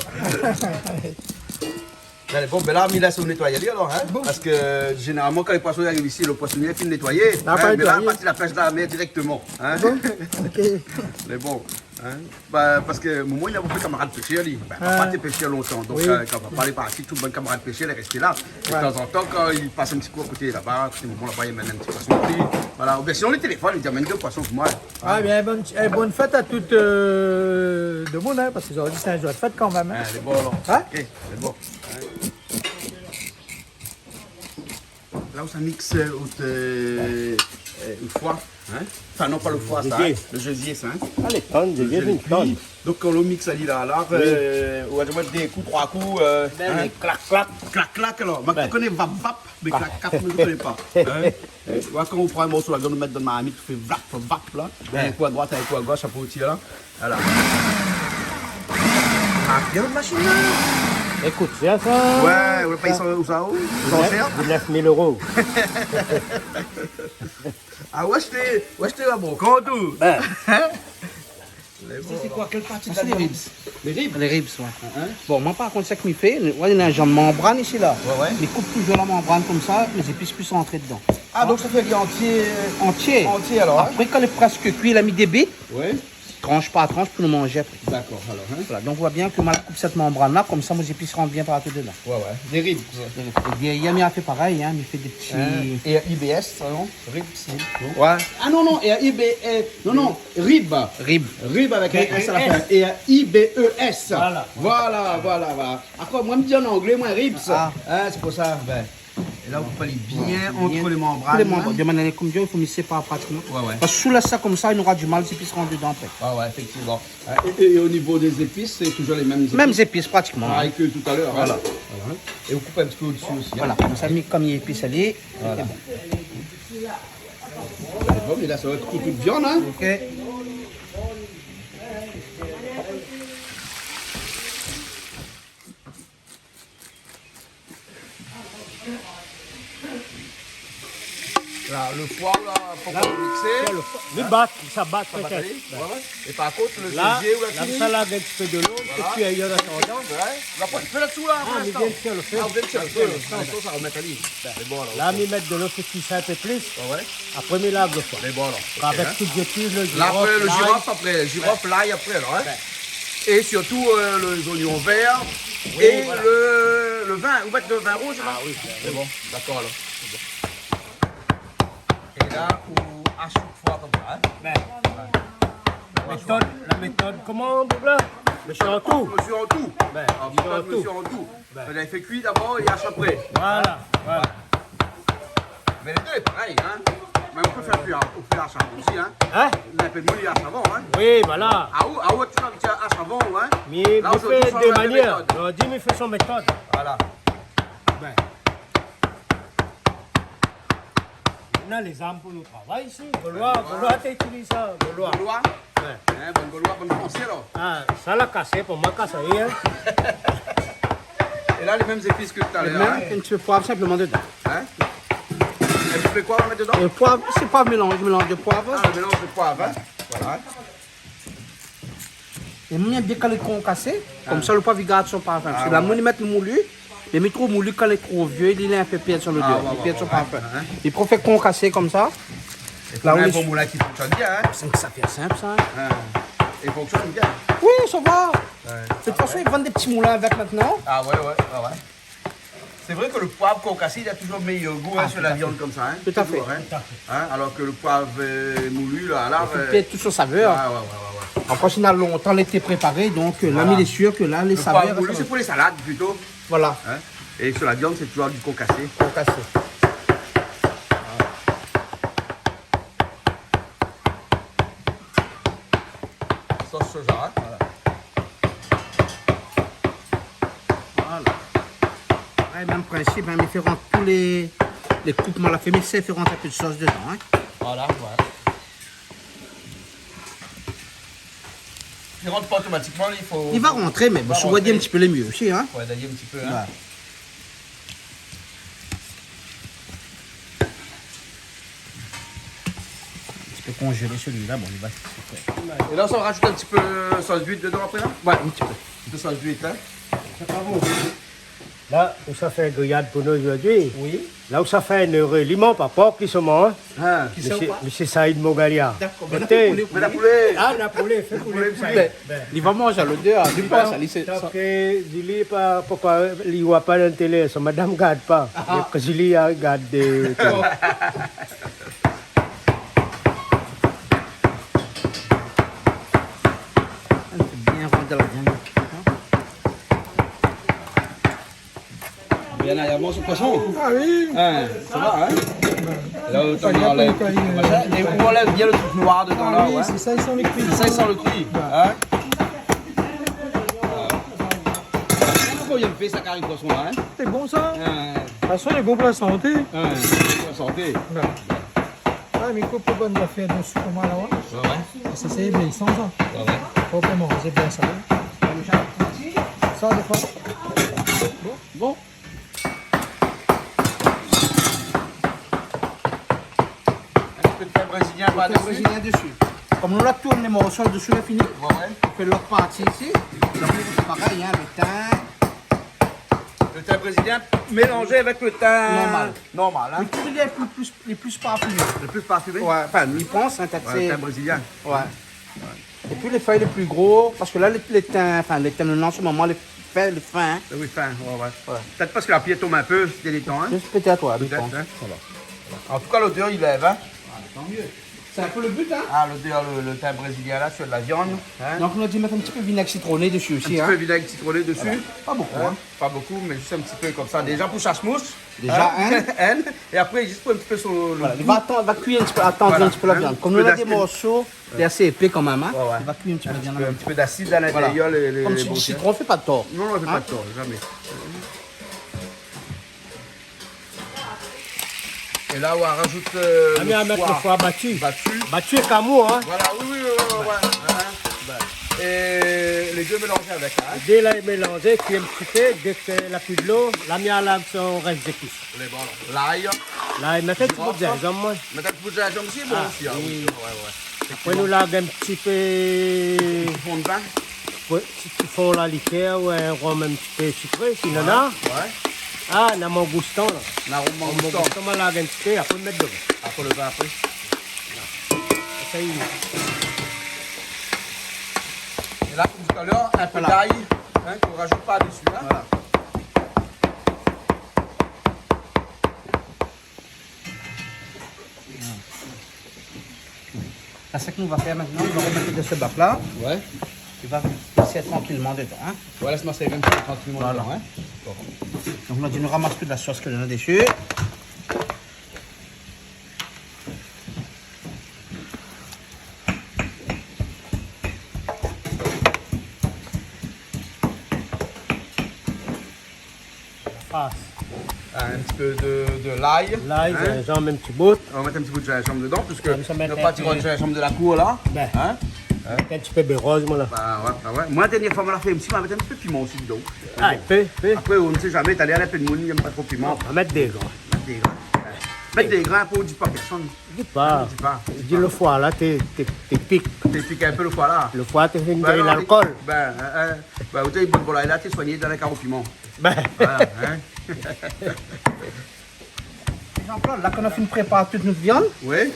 Bin, lé bon, bin la, mi lès aou nétoy ali alor, in. Bon. Parske zénéralman, kan lé poison i ariv isi, lo poisonié la fine nétoyé. La pa nétoyé. In, mé la, parti la pèsh la mèr dirèkteman, in. Bon, OK. Lé bon. Hein ? Ba, parske momon, li na bonpé kamarad pésèr, li. Ba, papa té pésèr lontan, donk, euh, kan papa lé parti, tout bann kamarad pésèr lé rèsté la. É tanzantan, kan li pas in ti kou akoté laba, akoté momon laba, li amenn in ti poison pou li. Voilà. Oubien sinon, li téléfone, li di : « Amenn dé poison pou moin. » A, bien, bone, é, bone fèt a tout, euh, demoun, in, parske zordi sé in zour de fèt kanmèm, in. A, lé bon alor. Hein ? OK, lé bon. Hein ? La ou sa mix, euh, out, euh, euh, out foi, hein ? Enfin, non, pa lo foi, sa, hein ? Lo zézié, sa, hein ? Alé, tann, zézié, tann. Donk, kan ou mix ali la, la, euh, ou va mèt dé kou, troi kou, euh, hein ? Klak, klak. Klak, klak, alor. Moin, mi koné vap, vap, mé klak, klak, mi koné pa. Hein ? Ou voi, kan ou pran in morso la viann, ou mèt dan marmit, ou fé vap, vap, la. In kou a droit, in kou a gosh, apré ou tir la. Voilà. A, bien lo machine la. Ékout, sé sa. Ouais, ou la pèy sa, ousa, ousa ? Dix-neuf mille euros. A, ou ashté, ou ashté la brokant, ou ? Bin. Sa, sé koi, kèl parti ? Sa, sé lé ribs. Lé ribs ? Lé ribs, ouais. Hein ? Bon, moin, par kont, sak mi fé, ou voi, néna in janr manbrann isi la. Ouais, ouais. Mi koup touzour la manbrann konmsa, mé zépis i pé rantré dedan. A, donk sa fé antié. Antié. Antié, alor, hein ? Apré, kan lé prèsk kui, la mi débit. Ouais. Transh par transh pou nou manzé apré. Dakor, alor, hein. Voilà, donk ou voi bien ke moin la koup sèt manbrann la, konmsa mon zépis i rant bien partou dedan. Ouais, ouais. Dé ribs. Dé ribs. É bien, mi fé parèy, hein, mi fé dé ti... Hein. É R I B S, sa, non ? Ribs, non ? Ouais. A non, non, R I B, euh, non, non, rib. Rib. Rib avèk in S à la fin. R I B E S. Voilà. Voilà, voilà, voilà. Akoz moin, mi di an anglé, moin, ribs. A. Hein, sé pou sa, bin. É la, ou koup ali bien ant lé manbrann, hein. Ant lé manbrann. De manièr konm di, i fo mi sépar pratikman. Ouais, ouais. Parske si ou lès sa konmsa, nora di mal, zépis i rant dedan apré. Ouais, ouais, éfèktivman. É, é, é o nivo dé zépis, sé touzour lé mèm zépis ? Mèm zépis, pratikman. Parèy ke talèr, hein. Voilà. Voilà. É ou koup in ti pé odsi osi, hein. Voilà, konmsa, mi, konm li lé épis, lé bon. Voilà. Bon, mé la, sa va èt tout, tout viann, hein. OK. La, lo foi, la, pankor mixé. Lo foi, li bat, sa bat, sa bat pétèt. Ouais, ouais. É par kont, lo zézié, ou la fini ? La, sa la, in ti pé dolo, voilà. Fé kui an atandan. Ouais. La, ou fé la dsi la, pou linstan. A, mi vien fé lo fé. A, ou vien fé lo fé. Voilà. Lé bon, la, OK. La, mi mèt dolo, fé kui sa in pé plis. Ouais, ouais. Apré, mi lav lo foi. Lé bon, la, OK, hein. Avèk tout zépis, lo zirof, lay. La, apré, lo zirof, apré, zirof, lay, apré, alor, hein. Ouais. É sirtou, euh, lé zoignon vèr é lo, lo vin. Oui, voilà. Ou mèt lo vin rouz, non ? A oui, oui. Sé bon, dakor, alor. Sé bon. É la, ou ashé lo foi konmsa, hein ? Bin. La métod, la métod, koman, Bob la ? Mésyé Antou. Mésyé Antou. Bin, a, métod Mésyé Antou. Bin. Ou la fé kui dabor é ash apré. Voilà, voilà. Mé lé dé lé parèy, hein. Mé ou pé fé kui, ou pé ash avan osi, hein. Hein ? Mé in pé mouli ash avan, hein. Oui, voilà. A ou, a ou, ou fé ash avan, hein. Mé la, mi fé zordi, mi fé dé métod. Zordi, mi fé son métod. Voilà. Bin. Néna lé zarm pou nou travay isi. Goloi, Goloi, té itiliz sa, Goloi. Goloi ? Ouais. Hein, bann Goloi, bann Fransé, alor. A, sa la kasé, pou moin, kasé, hein. É la, lé mèm zépis ke talèr, hein. Mèm in ti pé poiv sinpleman dedan. Hein ? In ti pé koi ou va mèt dedan ? Lo poiv, sé pa mélanz, mélanz de poiv. A, lo mélanz de poiv, hein. Voilà. É mi èm bien kan lé konkasé, konmsa lo poiv i gard son parfin. A, ouais. Parske la, moin, mi mèt lo mouli, mé mi trouv mouli, kan lé tro vié, li, li lé in pé pèrd son lodèr, li pèrd son parfin. A, ouais, ouais, ouais. I préfèr konkasé konmsa. É la, ou néna in bon moulin ki fonksionn bien, hein. Sa, sa fé sinp, sa, hein. Hein. I fonksionn bien. Oui, sa va. Ouais. De tout fason, i vann dé ti moulin avèk mintnan. A, ouais, ouais, ouais, ouais. Sé vré ke lo poiv konkasé, li na touzour méyèr gou, hein, sur la viann konmsa, hein. Tout à fait. Touzour, hein. Tout à fait. Hein, alor ke lo poiv, euh, mouli, la, la, i pèrd tout son savèr. Ouais, ouais, ouais, ouais, ouais. Ankor, si na lontan lété préparé, donk, euh, la, mi lé sir ke la, lé savèr... Lo poiv mouli, sé pou lé salad plito. Voilà. Hein. É sur la viann, sé touzour du konkasé. Konkasé. Sos soja, hein. Voilà. Voilà. Ouais, mèm prinsip, hein, mi fé rant tout lé, Lé koup, moin la fé, mé sa i fé rant in pé de sos dedan, in. Voilà, ouais. I rant pa otomatikman, i fo... I va rantré, mé bon, si ou va di in ti pé lé myé osi, in. Ouais, d'ailleurs, un petit peu, hein. Ouais. In ti pé konzélé sèl-la, bon, li va... É la, ou sa rajout in ti pé sos d'uil dedan apré, la ? Ouais, in ti pé. In pé sos d'uil, in. Sé pa bon. La, ou sa fé griyad pou nou zordi. Oui. La, ou sa fé in oré liman, pa pork, ki soman, in. Ah. Mésyé, mésyé Saïd Mogalia. Dakor, mé la poulé, mé la poulé. Ah, la poulé, fé poulé, poulé, poulé. Bin, li va manz lodèr, li pans, li sé... Tank li pa, poukoi li oi pa dan télé, son madam gard pa. Ah. Donk, li gard de... Bien rant dan la vyann. Bien, la, i avans lo poison. Ah oui. Hein, sa va, hein ? La, ou anlèv tout lo machin. É ou anlèv bien lo truk noir dedan, la, ouais. Ah oui, sé sa, i san lo kui. Sé sa, i san lo kui, hein ? Koman i fé sa, kari poison, la, hein ? Sé bon, sa. Hein. De tout fason, lé bon pou la santé. Hein, pou la santé. Ouais. Ah, mi koup bann zafèr desi, koman la, ouais. Ouais, ouais. Sa sé ébéisan, sa. Ouais, ouais. Fo pa manzé bien sa, hein. Sa, défoi. Bon. Bon. In ti pé de tin brézilien par desi. Tin brézilien desi. Kom nou la tourn lé morso desi, la fini. Ouais, ouais. Fé lot parti isi. Donk, sé parèy, hein, lo tin. Lo tin brézilien mélanzé avèk lo tin normal. Normal, hein. Mé tou lé pli, pli, lé pli parfimé. Lé pli parfimé ? Ouais, anfin, mi pans, hein, pétèt... Ouais, sé lo tin brézilien. Ouais. É pi lé fèy lé pli gro, parske la, lé, lé tin, anfin, lé tin, an se moman, lé fin, lé fin, hein. Oui, fin, ouais, ouais. Ouais. Pétèt parske la pli i tonm in pé, sé dé tan, hein. Pétèt, ouais, mi pans. Pétèt, hein. Voilà. An tou ka, lodèr i lèv, hein. Ah, tan myé. Sé in pé lo bi, hein. Ah, lodèr, lo, lo tin brézilien la, su la vyann, hein. Donk, nou la di mèt in ti pé vinèg sitroné desi osi, hein. In ti pé vinèg sitroné desi. Voilà. Pa bokou, hein. Pa bokou, mé zis in ti pé konmsa. Déza pou sa smous. Déza, hein. É apré, zis pou in ti pé su lo gou. Voilà. Li va atann, va kui in ti pé, atann in ti pé la vyann. Voilà. Kom nou la di, morso, lé asé épé kanmèm, hein. Ouais, ouais. Li va kui in ti pé la vyann. In ti pé, in ti pé d'asid a l'intérieur, lé, lé, lé bon, hein. Kom si, sitrone i fé pa de tor. Non, non, i fé pa de tor, zamé. É la, ou va razout, euh, lo foi. Ah, mé ou va mèt lo foi bati. Bati. Bati é kamou, hein. Voilà, oui, oui, oui, ouais, ouais, ouais, hein. Bin. É lé dé mélanzé avèk, hein. Lé dé la, mélanzé, kui in ti pé, dèk la pli dolo, la mi alé son rès zépis. Lé bon, la. Lay. Lay, mèt in ti bout zinzanm, moin. Mèt in ti bout zinzanm osi, bon, ah, osi, ah, oui, oui, ouais, ouais. Apré, nou larg in ti pé fon d'vin. Ouais, si ti fon la likèr ou in rom in ti pé sikré, si néna. Ouais, ouais. Ah, néna mangoustan, la. Néna rom mangoustan. Mangoustan, ma larg in ti pé, apré, mèt dedan. Apré, lo vin, apré. Voilà. Sa i lé. É la, kom talèr, in pé d'lay, hein, ou razout par desi, hein. Voilà. Sa, sak nou va fé mintnan, nou va romèt dan se bak la. Ouais. Li va masé trankilman dedan, hein. Ouais, lès masé in ti pé trankilman dedan, hein. Voilà. Bon. Donk, nou di, nou ramas tout la sos ke nou néna desi. Pas. Ah, in ti pé de, de lay, hein. Lay, zinzanm, in ti bout. Nou va mèt in ti bout zinzanm dedan, piske nou la pa tiré lo zinzanm de la kour, la. Bin. Hein ? Hein ? In ti pé bèroz, moin, la. Ba ouais, ba ouais. Moin, dèrnié foi, moin la fé in ti, ma mèt in ti pé piman osi dedan. Ah, in pé, in pé. Apré, on ne sait jamais, talèr, in pé d'moun i èm pa tro piman. Non, ma mèt dé gran. Mèt dé gran. Mèt dé gran pou di pa pèrsone. Di pa. Di pa. Di lo foi la, té, té, té pik. Té pik in pé lo foi la. Lo foi, té fine dri lalkol. Bin non, bin, euh, euh, bin, ou té, bon, voilà, la, té soigné dan in karo piman. Bin. Voilà, hein. Jean-Claude, la, kan nou la fine prépar tout nout vyann, oui,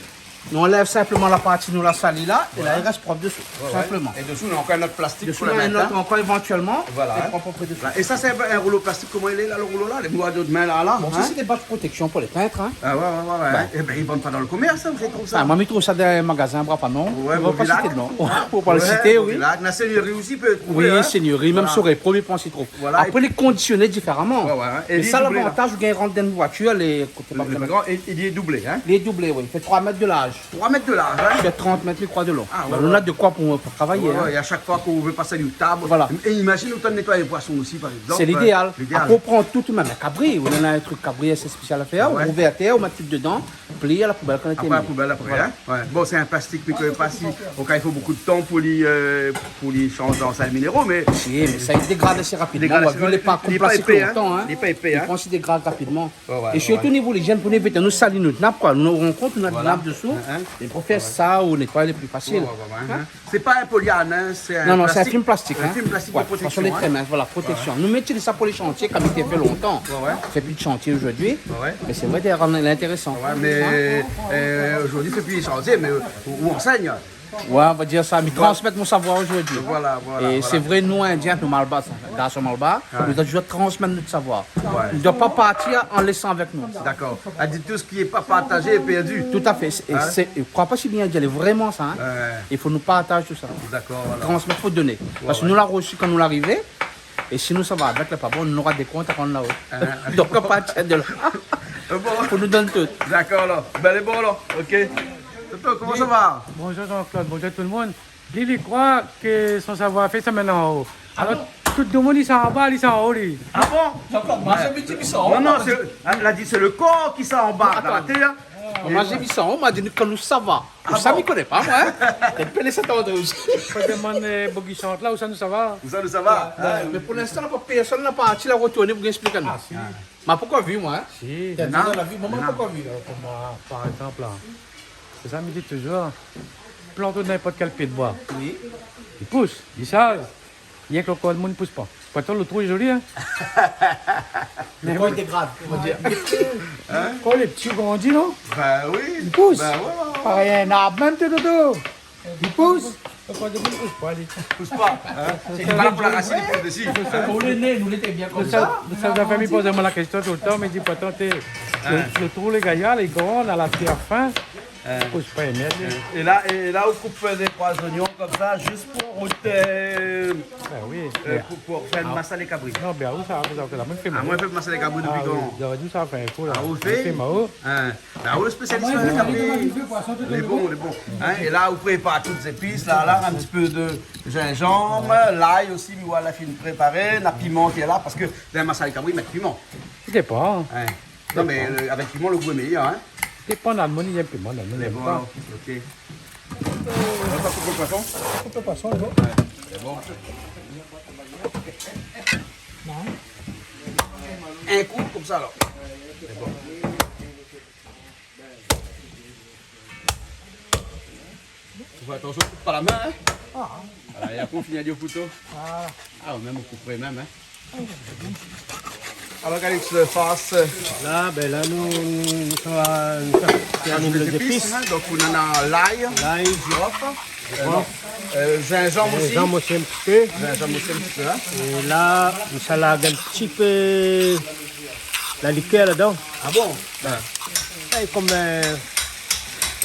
nou anlèv sinpleman la parti nou la sali la, é la, i rès prop desou, sinpleman. Ouais, ouais. É desou, nou na ankor in ot plastik pou la mèt, hein. Desou, nou na in ot ankor évantuèlman, voilà, hein. Prop apré desou. Voilà. É sa, sé in roulo plastik, koman i lé la, lo roulo la, lé moi de min la, la, hein ? Bon, sa, sé dé baz protéksion pou lé pint, hein. Ah ouais, ouais, ouais, ouais. Bin. É bin, i vann pa dan lo komèrs, sa, ou trouv sa ? Ah, moin, mi trouv sa dan in magazin, bra pa non. Ouais, Movilac. Fo pa sité non. Fo pa sité, oui. Movilac. Na Seigneurie osi, i pé trouvé, hein. Oui, Seigneurie, mèm Sorel, promié pans i trouv. Voilà. Apré, lé kondisioné diféraman. Ouais, ouais, hein. É sa, li lé doublé, la. Lavantaz, ou gingn rant dan in voitir, lé koté pa... Lé gran, é, é li lé doublé, hein. Li lé doublé, oui. I fé troi mèt de larz. Troi mèt de larz, in ? Sur trant mèt, mi kroi, de long. Ah, ouais, ouais. Donk, nou na de koi pou, pou travay, in. Ouais, é a shak foi ke ou vé pas ali o tab, voilà. É imazine ou nétoy poison osi, par égzanp, in. Sé lidéal. Lidéal. Apré, ou pran tout, mèm in kabri, ou néna in truk kabri, sé spésial a fèr, ou rouvèr atèr, ou mèt tout dedan, plié, a la poubèl, kan ou tèrmine. Apré, a la poubèl, apré, in. Voilà. Ouais. Bon, sé in plastik, mé ke pa si, o ka i fo bonpé de tan pou li, euh, pou li shanj an sèl minéro, mé... Si, mé sa i dégrad asé rapidman. Dégrad asé rapidman. Ou la vi, li lé pa konm plastik lontan, in. Li lé pa épé, in. Li pran, li dégrad rapidman. Ouais, ouais, ouais. É sirtou, nivo lizièn, pou nou évit, nou sali nout nap, koi. Nou, nou rann kont, nou na de nap dsou. Voilà. Hein, hein. É pou fé sa, ou nétoy, lé pli fasil. Ouais, ouais, ouais, ouais, hein. Sé pa in polyane, hein, sé in plastik. Non, non, sé in film plastik, hein. In film plastik de proteksion, hein. Ouais, de tout fason, lé trè mins, voilà, proteksion. Nou mèt sa pou lé shantié, kan i fé lontan. Ouais, ouais. I fé pi de shantié zordi. Ouais, ouais. Mé sé vré, lé intérésan. Ouais, mé, euh, zordi, i fé pi de shantié, mé, euh, ou, ou ansègn. Ouais, on va dir sa, mi transmèt mon savoir zordi. Voilà, voilà, voilà. É sé vré, nou, Indien, nou malbar, garson malbar, nou doi toujour transmèt nout savoir. Ouais. Nou doi pa partir an lésan avèk nou. Dakor. A di, tout sak lé pa partazé lé pèrdi. Tout à fait. É sé, é kroi pa si bien di, lé vréman sa, hein. Ouais. I fo nou partaz tout sa. Dakor, voilà. Transmèt, fo doné. Ouais, ouais. Parske nou la resi kan nou la arivé. É si nou sava avèk, lé pa bon, nou nora dé kont a rann laho. Hein. Donk, a partir de la, fo nou donn tout. Dakor, alor. Bin, lé bon, alor. OK. Toto, koman sa va ? Bonjour Jean-Claude, bonjour tout le monde. Li, li kroi ke son savoir-fèr i sa amenn anlèr. Alor, tout demoun i sa anba, li sa anlèr, li. Ah bon ? Jean-Claude, moin, mi di, mi sa anba. Non, non, sé, la di, sé le kor ki sa anba, dan la tèr. Moin, mi sa anlèr, ma di, kan nou sava. Ah bon ? Sa, mi koné pa, moin, hein. Té pèl Saint-André osi. Fo demann, euh, Bogisant la, ousa nou sava. Ousa nou sava ? Ouais. Mé pou linstan, la pa pèrsone la parti, la retourné pou ésplik anou. Ah, si. Ma pankor vi, moin, hein. Si. Té dan la vi, moin, ma pankor vi. Euh, koman, par égzanp, la, sé sa mi di toujour, plant ninport kèl pié d'boi. Oui. Li pous, li saz. Rienk lo kor d'moun i pous pa. Pourtan, lo trou lé zoli, hein. Mé lo kor i dégrad, on va dir. Hein ? Kan lé pti, i grandi, non ? Bin oui. I pous. Bin ouais, ouais, ouais. Parèy in arb mèm, té, Toto. I pous. Lo kor d'moun i pous pa, li. Pous pa, hein ? Sé pa pou la rasine, i pous desi. Kan nou lé né, nou lété bien konmsa. Lo sèl, lo sèl zafèr, mi poz amoin la késtion toultan, mi di, pourtan, té, lo, lo trou lé gayar, lé gran, la, la tèr fin. Hein. Pous pa, mèrd. É la, é la, ou koup dé troi zoignon konmsa, zis pou rout, euh, bin oui, euh, pou, pou fé in masalé kabri. Non, bin, ou sa, ou sa fé la mèm fé. Ah, moin, mi fé masalé kabri dopi kan ? Ah oui, zordi sa fé in kou la. Ah, ou fé ? Fé mao. Hein. Bin, ou lé spésialis masalé kabri. Lé bon, lé bon. Hein, é la, ou prépar tout zépis, la, la, in ti pé de zinzanm, lay osi, mi oi la fine préparé, na piman ki lé la, parske dan masalé kabri, i mèt piman. I dépan. Hein. Non, mé, euh, avèk piman, lo gou lé méyèr, hein. Dépan, na moun i yèm piman, na moun i yèm pa. Lé bon, OK. On va couper le poisson. Koup lo poison, lé bon. Ouais, lé bon. Non. In kou, konmsa, alor. Lé bon. Fo fé atansion, koup pa la min, in. Ah. Voilà, é apré, ou fini ali o kouto. Ah. Ah, ou mèm, ou koup mèm, in. Alor, Calix, euh, fars. La, bin la, nou, nou sa, nou sa fé azout lé zépis, in. Donk, ou néna lay, lay, jirof, jirof, euh, zinzanm osi. Zinzanm osi in ti pé. Zinzanm osi in ti pé, in. É la, nou sa larg in ti pé la likèr ladan. Ah bon ? Ouais. É konm, euh,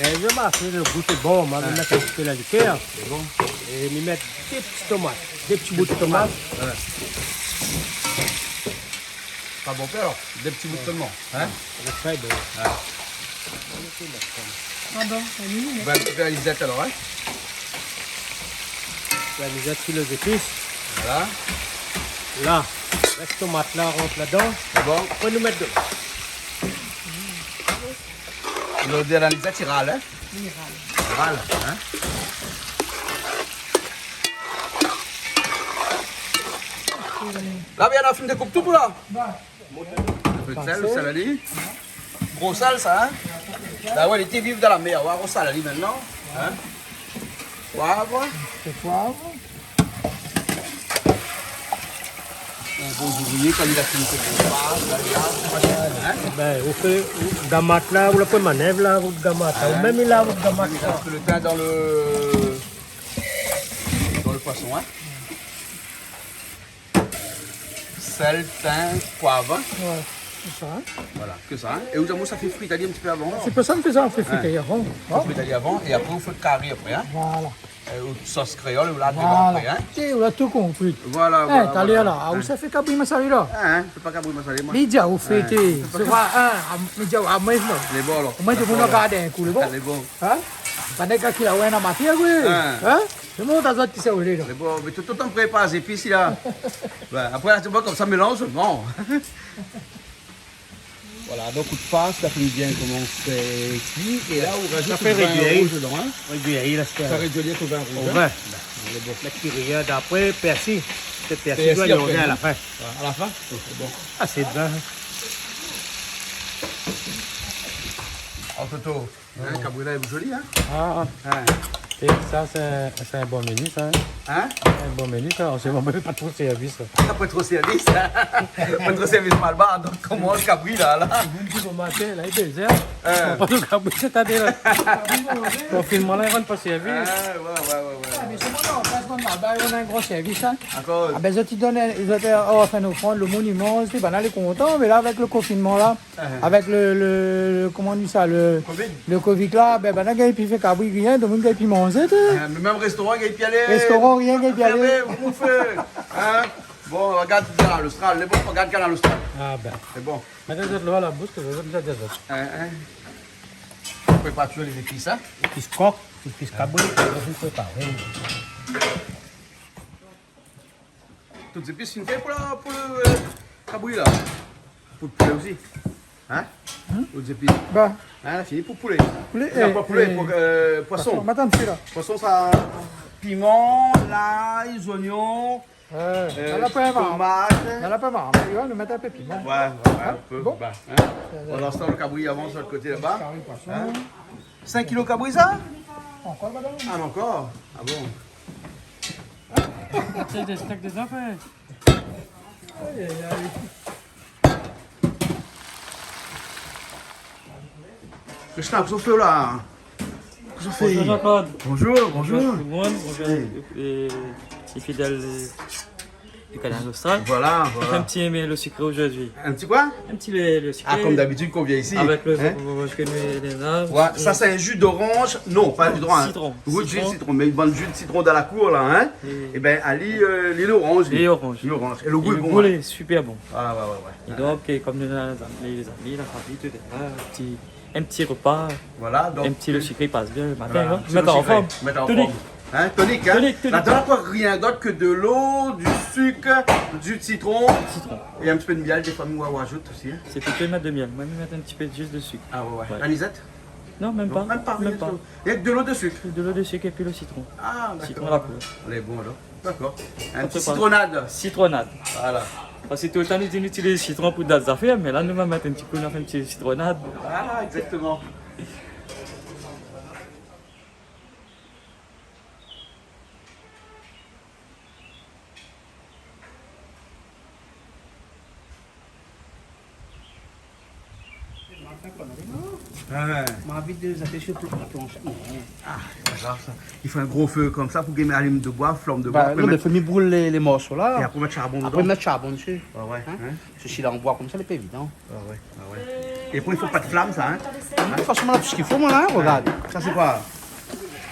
euh, mi mark lo gou lé bon, ma mèt in ti pé la likèr. Lé bon. É mi mèt dé ti tomat, dé ti bout tomat. Dé ti tomat. Ouais. Pa bon fé alor, dé ti bout solman, in ? Lé trè bon. Ouais. Ah bon, alé, mé... Bin, in ti pé la lizèt alor, in ? La lizèt si lé zépis. Voilà. La, lès tomat la rant ladan. Lé bon. Apré, nou mèt dolo. Lodèr la lizèt i ral, in ? I ral. I ral, in ? La, bien, la fine dékoup tout, la. In pé d'sèl, lo sèl ali. Gro sèl, sa, in ? Bin ouais, li té viv dan la mèr. Ou va gro sèl ali mintnan, in ? Poiv. Sé poiv. In bon zourié, kan li la fini fé son pas, la, li la, in ? Bin, ou fé, ou, gamat la, ou la pran manèv la, ou gamat la, ou mèm li la, ou gamat la. Parske lo tin dan lo, dan lo poison, in ? Sèl, tin, poiv, in ? Ouais, sé sa, in ? Voilà, ke sa, in ? É ou, ou sa fé frit ali in ti pé avan. Sé pou sa nou fé sa, nou fé frit ali avan. Fé frit ali avan, é apré, ou fé kari apré, in ? Voilà. Euh, ou sos kréol, ou la, voilà. Té, ou la tout konpri. Voilà, voilà, talèr la, ou sa fé kabri masalé la ? Hein, sé pa kabri masalé, moin. Li di aou fété. Sé pa, hein, li di aou, ah, moin, non. Lé bon, alor. Moin, tout moun i rogard in kou, lé bon. Lé bon. Hein ? Pa néna ki la, ouais, na matièr, oui. Hein ? Hein ? Sé bon, ta zot ki sa ou lé la. Lé bon, mé tout, tout an prépar zépis la. Ouais, apré la, sé bon, konmsa, mélanz, bon. Voilà, donk, ou fé sa, sa fini bien komans kui. É la, ou rajout lo vin rouz dedan, hein. Sa fé rédui, la, sa. Sa fé rédui avèk lo vin rouz, hein. Vin. Lé bon. Mèt kiri, apré, pèrsi. Sé pèrsi, pèrsi, doi apré, a la fin. Ouais, a la fin ? Sé bon. Ah, sé bien. Alor, Toto, hein, kabri la lé zoli, hein ? Ah. Hein. É sa, sé, sé in bon meni, sa, hein ? Hein ? In bon meni, sa. An se moman, pa tro sèrvi, sa. Pa tro sèrvi, sa. Pa tro sèrvi, Malbar, donk koman lo kabri la, la ? Moun di bon matin, la, lé dézèr. Hein. Pa lo kabri, sétadir la. Konfinman la, i rann pa sèrvi. Ah, ouais, ouais, ouais, ouais. Ah, mé sé bon, non, pa se bann Malbar, i rann in gran sèrvis, hein. Dakor. Ah, ben, zot i donn, zot i ofèr in ofrann, lo moun i manz, tout, banna lé kontan, mé la, avèk lo konfinman la, avèk lo, lo, lo, koman i di sa, lo, lo Covid la, ben, banna i gingn pi fé kabri, rien, tout moun i gingn pi manzé, té. Ah, mé mèm réstoran, i gingn pi alé. Réstoran, rien, i gingn pi alé. Fèrmé, ou fé, hein ? Bon, rogard Kanal Austral, lé bon, rogard Kanal Austral. Ah ben. Sé bon. Mèt zot lo a la boush, ke zot i di azot. Hein, hein. Prépar toujour lé zépis, hein ? Zépis kok, zépis kabri, zot i prépar, oui. Tout zépis fini pou la, pou lo, euh, kabri la. Pou lo poulé osi. Hein ? Hmm ? Tout zépis. Ba. Hein, fini pou poulé. Poulé, non, pa poulé, pou, euh, poison. Poison, madam, sé la. Poison, sa, piman, lay, zoignon, euh, tomat. Ouais. Nana pa in marmay. Nana pa in marmay. Ouais, nou mèt in pé piman. Ouais, ouais, ouais, in pé, ba, hein. Hein ? Bon. Pandan se tan, lo kabri i avans de lot koté laba. Kari poison. Hein ? Sink kilo kabri, sa ? Ankor, madam. Ah, ankor ? Ah bon ? Sé dé stèk de zafèr. Aïe, aïe, aïe. Kosa ou fé la ? Kosa ou fé ? Bonjour Jean-Claude. Bonjour, bonjour. Bonjour tout le monde, bonjour les, les fidèles, euh, du Kanal Austral. Voilà, voilà. On fait un petit lait au lait sucré aujourd'hui. Un petit quoi ? Un petit lait, lait sucré. Ah, comme d'habitude, quand on vient ici, hein ? Avec le jus d'orange que nous, les nains, ouais, ça, c'est un jus d'orange. Non, pas un jus d'orange. Citron. Oui, jus de citron, mé bann jus de citron dan la kour la, hein ? Oui. Eh ben, ali, euh, lé oranj, lé oranj. Lé oranj. É lo gou lé bon, hein ? Et le goût est super bon. Ah, ouais, ouais, ouais. Et donc, euh, comme nous, les amis, la famille, tout est là, un petit, un petit repas, voilà, donc, un petit lait sucré, i pass bien le matin, voilà, hein ? Mèt an form. Mèt an form. Tonique. Hein, tonique, hein ? Tonique, tonique. La dernière fois, rien d'autre que de l'eau, du sucre, du citron. Citron. Et un petit peu de miel, des fois, on rajoute aussi, hein ? C'est plutôt mettre de miel. Moi, je vais mettre un petit peu juste de sucre. Ah, ouais, ouais. Ouais. Anisette ? Non, même pas. Non, même pas, rien du tout. Même pas. Rien que de l'eau de sucre. De l'eau de sucre et puis le citron. Ah, d'accord. Citron à la poudre. Lé bon, alor. Dakor. In ti sitronad. Sitronad. Voilà. Parske toultan nou di nou itiliz sitron pou dot zafèr, mé la nou va mèt in ti kou, nou fé in ti sitronad. Voilà, exactement. Ah ouais. Ma vid de zafèr sur tout la planche. Non. Ah, c'est pas grave ça. Il faut un gros feu comme ça pou gingn alim de boi, flanm de boi. Ba non, mé fo mi bril lé, lé morso la. É apré mèt sharbon dedan. Apré mèt sharbon dsi. Ouais, ouais, hein. Hein ? Parske si lé an boi konmsa, lé pa évidan. Ah ouais, ah ouais. É apré, i fo pa de flam, sa, hein ? De tout fason, moin la tout sak i fo, moin la, hein, rogard. Sa, sé koi ?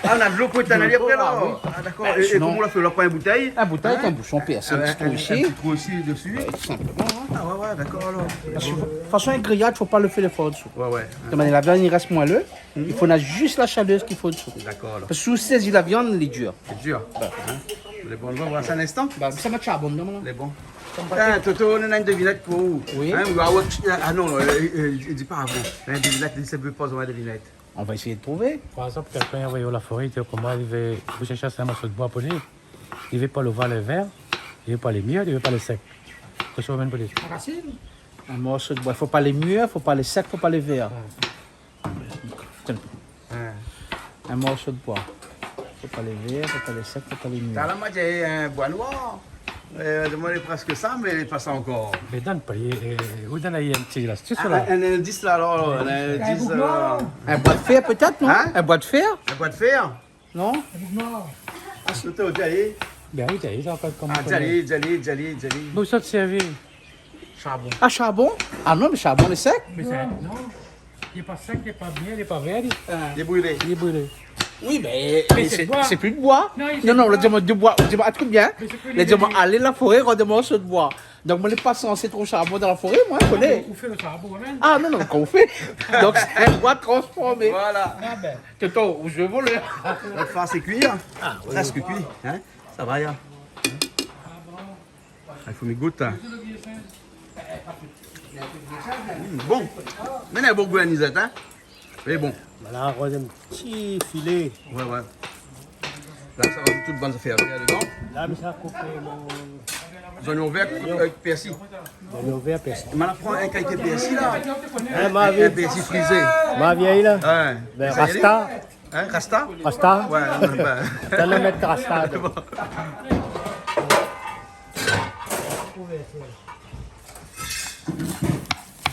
Ah, ou na dolo pou étinn ali apré, la. Ah oui. Ah, dakor. É, é koman ou la fé ? Ou la pran in boutèy ? In boutèy, in boushon, pèrsi in ti trou isi. In ti trou isi, dsi. Ouais, tout sinploman, hein. Ah ouais, ouais, dakor, alor. Parske, de tout fason, in griyad, fo pa lo fé lé for dsou. Ouais, ouais. De manièr la viann i rès moelleux, i fo na zis la shalèr k'i fo dsou. Dakor, alor. Parske si ou sézi la viann, lé dir. Lé dir. Hein ? Lé bon, nou va voir sa in instan. Ba, sa mèt sharbon dedan, la. Lé bon. Tin, Toto, nou na in devinèt pou ou. Oui. Hein, ou va, ah non, euh, euh, di pa avan. In devinèt, sé pou pa in devinèt. On va essayer de trouver. Par exemple, quelqu'un est envoyé à la forêt, il dit, comment il veut, vous cherchez un morceau de bois pour lui. Il veut pas le voir les verts, il veut pas les mûrs, il veut pas les secs. Qu'est-ce que vous voulez pour lui ? La racine. Un morceau de bois. Faut pas les mûrs, faut pas les secs, faut pas les verts. Ouais. Tiens. Ouais. Un morceau de bois. Faut pas les verts, faut pas les secs, faut pas les mûrs. Talèr moin la di in boi noir. Euh, mi domann prèsk sa, mé pa sa ankor. Mé donn pa, euh, ou donn in ti lastis, la. In, in indis, la, alor, in indis, euh. In boi de fèr, pétèt, non ? Hein ? In boi de fèr ? In boi de fèr ? Non ? Ah, sé Toto, di ali. Bin oui, di ali, la, koman... Ah, di ali, di ali, di ali, di ali. Bon, sa té sèrvi. Sharbon. Ah, sharbon ? Ah non, mé sharbon lé sèk. Mé sa, non. Lé pa sèk, lé pa miyèr, lé pa vèr, li. Lé brilé. Lé brilé. Oui, mé, mé sé, sé pli d'boi. Non, non, la di amoin d'boi. La di amoin, ah, tro bien. Mé sé pli d'boi. La di amoin, alé la foré, rann amoin in morso d'boi. Donk, moin lé pa sansé trouv sharbon dan la foré, moin, koné. Ou fé lo sharbon, hein ? Ah, non, non, kan ou fé. Donk, sé in boi transformé. Voilà. Ah, bin. Toto, ou jé volé. Lot fas sé kui, hein ? Ah, oui. Prèsk kui, hein ? Sa va, ya. Ah, i fo mi gout, hein. Mm, bon. Mé na bon gou, anisèt, hein. Mé bon. Voilà, in ti filé. Ouais, ouais. La, sa va tout bann zafèr dedan. La, mi sa koup mon... Zoignon vèr avèk pèrsi. Zoignon vèr, pèrsi. Mé la pran in kalité pèrsi, la. Hein, ma vié. In pèrsi frizé. Ma vié, la. Ouais. Bin, sa i lé ? Rasta. Hein, rasta ? Rasta ? Ouais, ouais, ouais. Sa i mèt rasta. Bon.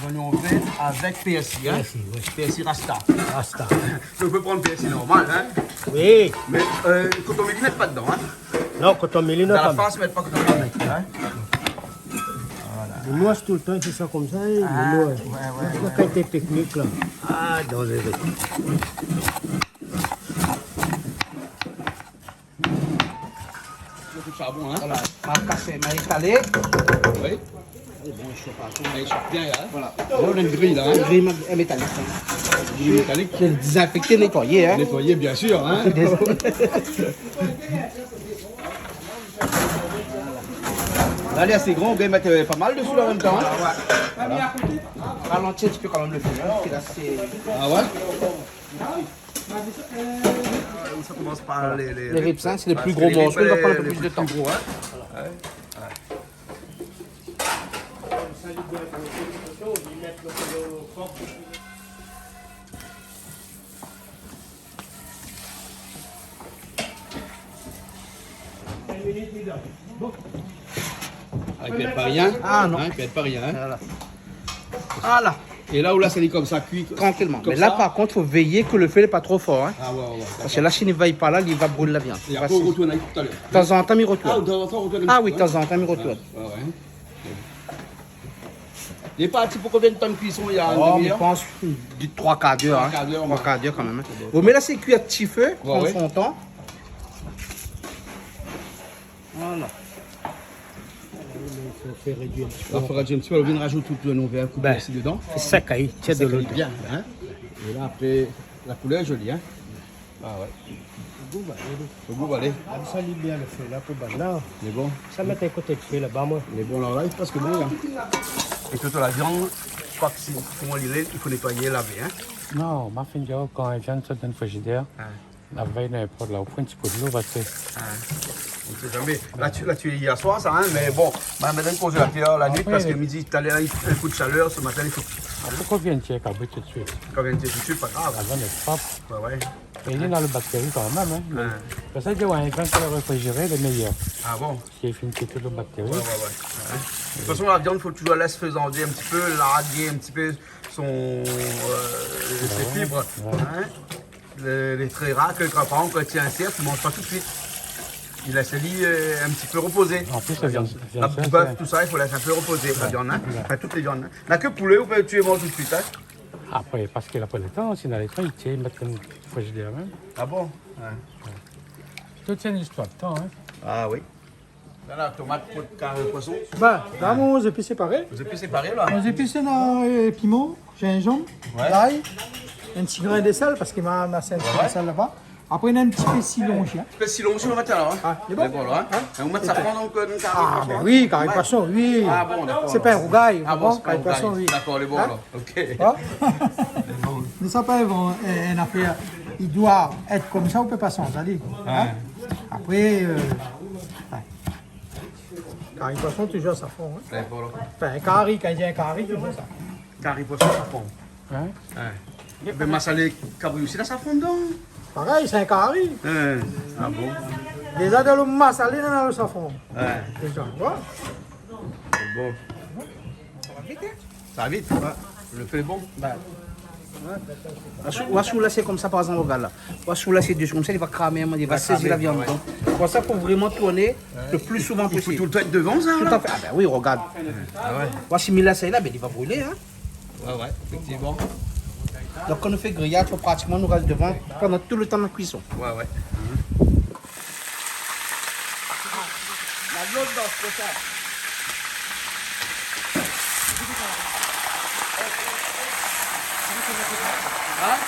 Zoignon vèr avèk pèrsi, hein ? Pèrsi, oui. Pèrsi rasta. Rasta. Ou pé pran pèrsi normal, hein ? Oui. Mé, euh, koton mili, mèt pa dedan, hein ? Non, koton mili, non. Dan la fas, mèt pa koton mili, hein ? Voilà. Lé noir toultan, sé sa konmsa, hein, lé noir. Ah, ouais, ouais, ouais. La kalité teknik, la. Ah, danzéré. Lo sharbon, hein ? Voilà, ma kasé, ma étalé. Oui. Lé bon, i shof pa tro. Lé shof bien, la, hein ? Voilà. La, nou na in gri, la, hein ? In gri ma-, métalik, hein. Gri métalik. Sé dézinfèkté, nétoiyé, hein ? Nétoiyé, bien sûr, hein ? La, lé asé gran, ou pé mèt, euh, pa mal dési, la, an mèm tan, hein ? Ah, ouais. Voilà. Ralanti in ti pé kan mèm lo fé, hein, parske la, sé... Ah ouais ? Sa i komans par lé, lé ribs, hein, sé lé pli gro morso, i va pran in pé plis de tan. Lé pli gro, hein. Ouais. Ah, i pèrd pa rien. Ah, non. Hein, i pèrd pa rien, hein. Voilà. Voilà. É la, ou lès ali konmsa kui trankilman. Mé la, par kont, fo véyé ke lo fé lé pa tro for, hein. Ah, ouais, ouais, ouais, dakor. Parske la, si li vèy pa la, li va bril la viann. É apré, ou rotourn ali talèr. Tanzantan, mi rotourn. Ah, tanzantan, ou rotourn. Ah oui, tanzantan, mi rotourn. Ouais, ouais. Lé parti pou konbien d'tan d'kuison, la, in demi-èr ? Oh, mi pans de troi kar d'èr, hein. Troi kar d'èr, ouais. Troi kar d'èr kan mèm, hein. Sé bon. Bon, mé la, sé kui a ti fé, pran son tan. Voilà. I fo fé rédui in ti pé. La, fo rédui in ti pé. Ou vien razout tout lo nouvèr kou pèrsi dedan. Bin, sé sèk, hein, i tir de lo. Sèk bien, hein. É la, apré, la koulèr lé zoli, hein. Ah ouais. Lo gou va alé. Lo gou va alé. Ah, sa lé bien lo fé la pou bann la. Mé bon. Sa mèt in koté d'fé laba, moin. Mé bon, la, la, i pans ke bon, hein. É tout la viann, mi kroi ke si, koman li lé, i fo nétoiyé, lavé, hein. Non, ma fine di aou, kan in viann i sort dan frizidèr, la vèy, ninport la, ou pran in ti kou dolo, parske... Ah. On sait jamais. La, tu, la, tu, hier soir, sa, hein, mé bon, ma mèt dan konzélatèr la nuit, parske midi, talèr, in kou d'shalèr, se matin, i fo... Ah, poukoi vien tir kabri tout suit ? Kan vien tir tout suit, pa grav. Avan d'èt prop. Ouais, ouais. É li néna lo baktèri kan mèm, hein. Ouais. Sé pou sa ke, ouais, kan sé réfrizéré, lé méyèr. Ah bon ? Si li fine tir tout lo baktèri. Ouais, ouais, ouais. Ouais. De tout fason, la viann, fo toujour lès fézandé in ti pé, larg in ti pé son, euh, ses fibres, hein. Lé, lé tré rar ke, kan, par égzanp, kan i insèr, i manz pa tout suit. I lès ali, euh, in ti pé repozé. An plis, la viann, la viann bèf, sé, tout sa, i fo lès in pé repozé, la viann, hein. Ouais. Anfin, tout lé viann, hein. Na ke poulé, ou pé tié, manz tout suit, hein. Apré, parske la pa lo tan, sinon, lé tan, i tir, i mèt dan frizidèr mèm. Ah bon ? Ouais. Tout sé in istoir d'tan, hein. Ah oui. La, la tomat pou kari poison. Bin, la, mon zépis lé paré. Zépis lé paré, la. Mon zépis, sé, euh, piman, zinzanm, lay, in ti grin de sèl, parske ma, ma sèl, sèl laba. Apré, néna in ti pé sitron osi, hein. In ti pé sitron osi, nou mèt la, hein. Ah, lé bon. Lé bon, la, hein. Hein ? É ou mèt safran, donk, euh, dan kari poison. Ah, bin oui, kari poison, oui. Ah bon, dakor. Sé pa in rougay, ou konpran ? Ah bon, sé pa in rougay. Kari poison, oui. Dakor, lé bon, la. Ok. Hein ? Mé sa, pa in, in, in afèr, i doi èt konmsa, ou pé pa sanz ali. Ouais. Hein ? Apré, euh, ouais. Kari poison, toujour safran, hein. Ouais, voilà. Anfin, in kari, kan i di in kari, toujour sa. Kari poison, safran. Hein ? Ouais. Mé masalé kabri osi, la, safran dedan. Parèy, sé in kari. Hein. Ah bon ? Déza, dan lo masalé, néna lo safran. Ouais. Déza, ouais. Bon. Sa va vit, hein ? Sa va vit, ouais. Lo fé lé bon. Bin. Ou oi, si ou lès konmsa, par égzanp, rogard la. Ou oi, si ou lès dési konmsa, li va kramé, li va sézi la viann. Ouais. Donk, pou sa, fo vréman tourné lo pli souvan posib. I fo toultan èt dovan, sa, la. Tout à fait. Ah bin oui, rogard. Ah ouais. Ou oi, si mi lès la, bin, li va brilé, hein. Ouais, ouais, éfèktivman. Donk, kan nou fé griyad, fo pratikman nou rès dovan pandan tout lo tan de kuison. Ouais, ouais. La viande dans ce cochon. Hein ?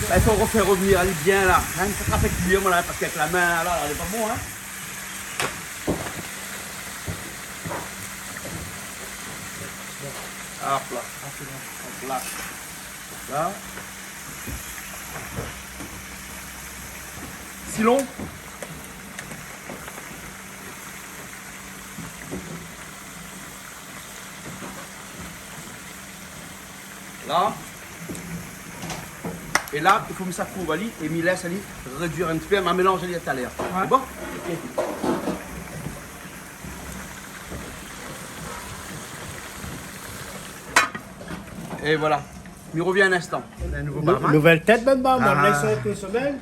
Bah, i fo rofé revenir ali bien la. Hein ? Sa sra fé kuir, voilà, parske avèk la min la, la lé pa bon, hein ? Hop là. Hop là. Là. Silon. La. É la, i fo mi sa kouv ali é mi lès ali réduir in ti pé, ma mélanz ali talèr. Ouais. Sé bon ? Ok. É voilà. Mi revien in instan. In nouvo barman. Nouvèl tèt, bann barman. Ah. Lès tout semèn.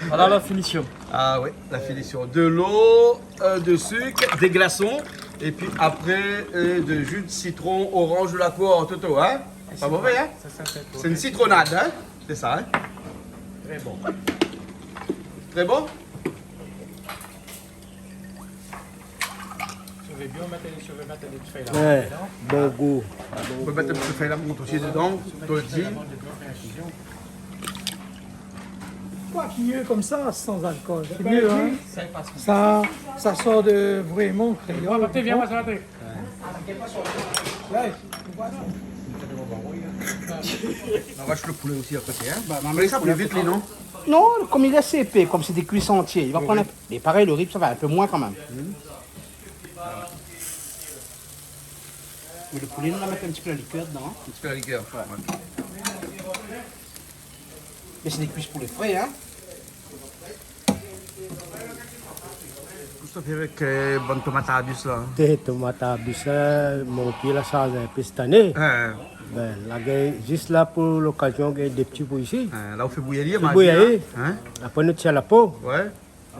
Voilà la finition. Ah oui, la finition. De l'eau, euh, de sucre, des glaçons, et puis après, euh, de jus de citron, orange de la cour, Toto, hein ? Sé pa mové, hein ? Sé in sitronad, hein ? Sé sa, hein ? Très bon. Très bon ? Si ou vé bien mèt, si ou vé mèt dé ti fèy laman, ouais, non ? Bon gou. Ou pé mèt in ti fèy laman osi dedan, ou pé mèt dé ti fèy laman dedan, fé infizion. Koi ki mié konmsa, san alkol ? Sé mié, hein ? Sa, sa sort de vréman kréol. Patrick, vien, on va s'arrêter. Ouais. On va acheter le poulet aussi à côté, hein ? Bah, mé sa i kui vit, li, non ? Non, konm li lé épé, konm sé dé kuis antié, li va prann in pé. Mé parèy, lo ri, sa va in pé moin kan mèm. Mé lo poulé, nou va mèt in ti pé la likèr dedan, hein. In ti pé la likèr. Ouais. Mé sé dé kuis poulé fré, hein. Kosa ou fé avèk, euh, bann tomat arbis la, hein ? Té, tomat arbis la, mon pié la sharz in pé sèt ané. Ouais. Bin, la gingn, zis la pou lokazion, gingn dé ti pou isi. Ouais, la ou fé bouyi ali, ma vi, hein ? Apré nou tir la po. Ouais.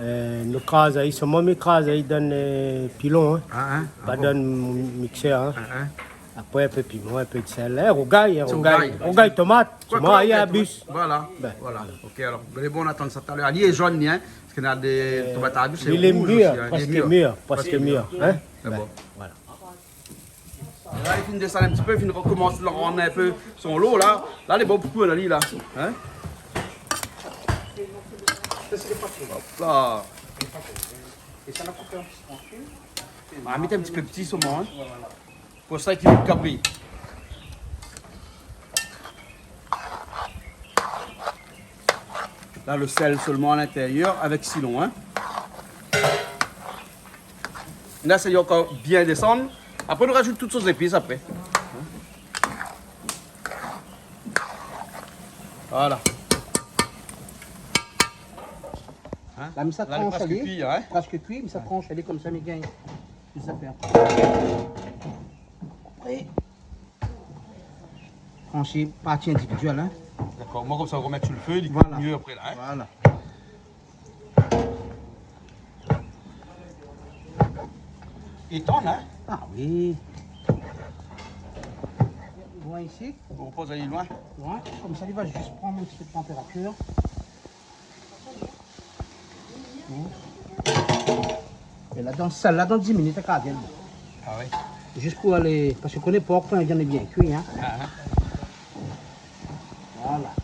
Euh, nou kraz ali, solman mi kraz ali dan, euh, pilon, hein. Ah, hein. Pa dan miksèr, hein. Ah, hein. Apré, in pé piman, in pé d'sèl, hein, rougay, hein, rougay, rougay tomat. Solman ali arbis. Voilà. Bin, voilà. Ok, alor, lé bon, nou atann sa talèr. Ali lé zone, hein, parske na dé tomat arbis, lé rouz osi, hein. Li lé mir, prèsk mir, prèsk mir, hein. Sé bon. Voilà. La, li fine désann in ti pé, fine rokomans rann in pé son lo, la. La, lé bon pou kui, la, li, la. Hein ? Hop la. Ma mèt in ti pé pti, solman, hein. Pou sa ki kabri. La, lo sèl solman a lintérièr avèk silon, hein. La, sa i ankor bien désann. Apré, nou razout tout sos zépis apré. Voilà. Hein ? La, mi sa transh ali. La, lé prèsk kui, hein ? Prèsk kui, mi sa transh ali konmsa, mi gingn plis zafèr. Apré, transh par parti individièl, hein. Dakor, moin konmsa, ou romèt su lo fé, li kui mié apré la, hein. Voilà. Li tann, hein ? Ah oui. Loin isi. Ou poz ali loin. Loin, konmsa, li va zis pran in ti pé de tanpératir. Hmm. É la, dan sèl la, dan dis minit, la kar vièn. Ah oui. Zis pou alé, parske ou koné por, kan li lé bien kui, hein. Ah, hein. Voilà.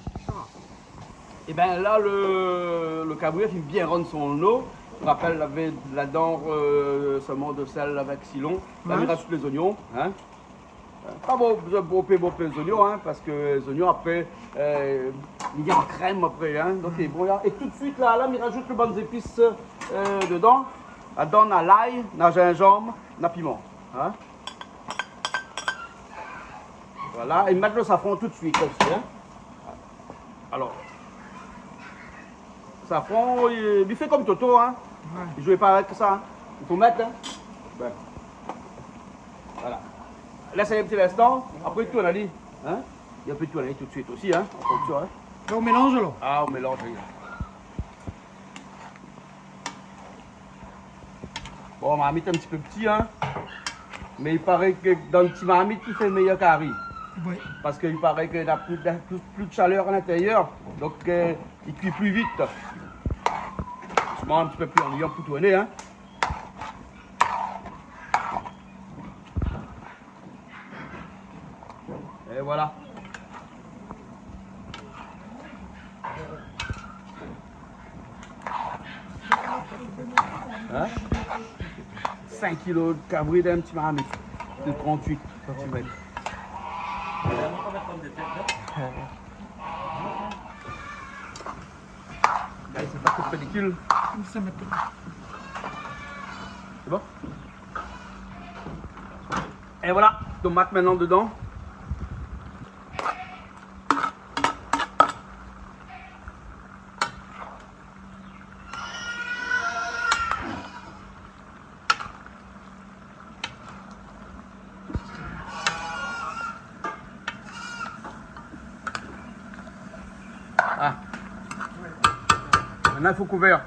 Ébin la, lo, lo kabri la fine bien rann son lo. Rapèl, lavé ladan, euh, solman de sèl avèk silon. La, mi razout lé zonion, hein. Pa bon, bezoin bonpé, bonpé zonion, hein, parske zonion apré, euh, li vien an krèm apré, hein. Donk, bon, la, é tout suit la, la, mi razout lo bann zépis, euh, dedan. Ladan, na lay, na zinzanm, na piman, hein. Voilà, é mèt lo safran tout suit osi, hein. Alor, safran, euh, li fé konm Toto, hein. Ouais. Li zoué pa avèk sa, hein. I fo mèt, hein. Bin. Voilà. Lès in ti linstan, apré tourn ali, hein. É apré tourn ali tout suit osi, hein, an fonksion, hein. La, ou mélanz, la. Ah, ou mélanz, oui. Bon, ma mèt in ti pé pti, hein. Mé i paré ke dan ti marmit, i fé méyèr kari. Oui. Parske i paré ke na pli de, pli, pli de shalèr a lintérièr. Donk, euh, i kui pli vit. Sèlman in ti pé pli annuiyan pou tourné, hein. É voilà. Hein ? Cinq kilos de cabri dans un petit marmite de trente-huit centimètres. Allez, c'est pas trop de pellicule. C'est bon ? Et voilà, tomate maintenant dedans. Ah. Maintenant, il faut couvert.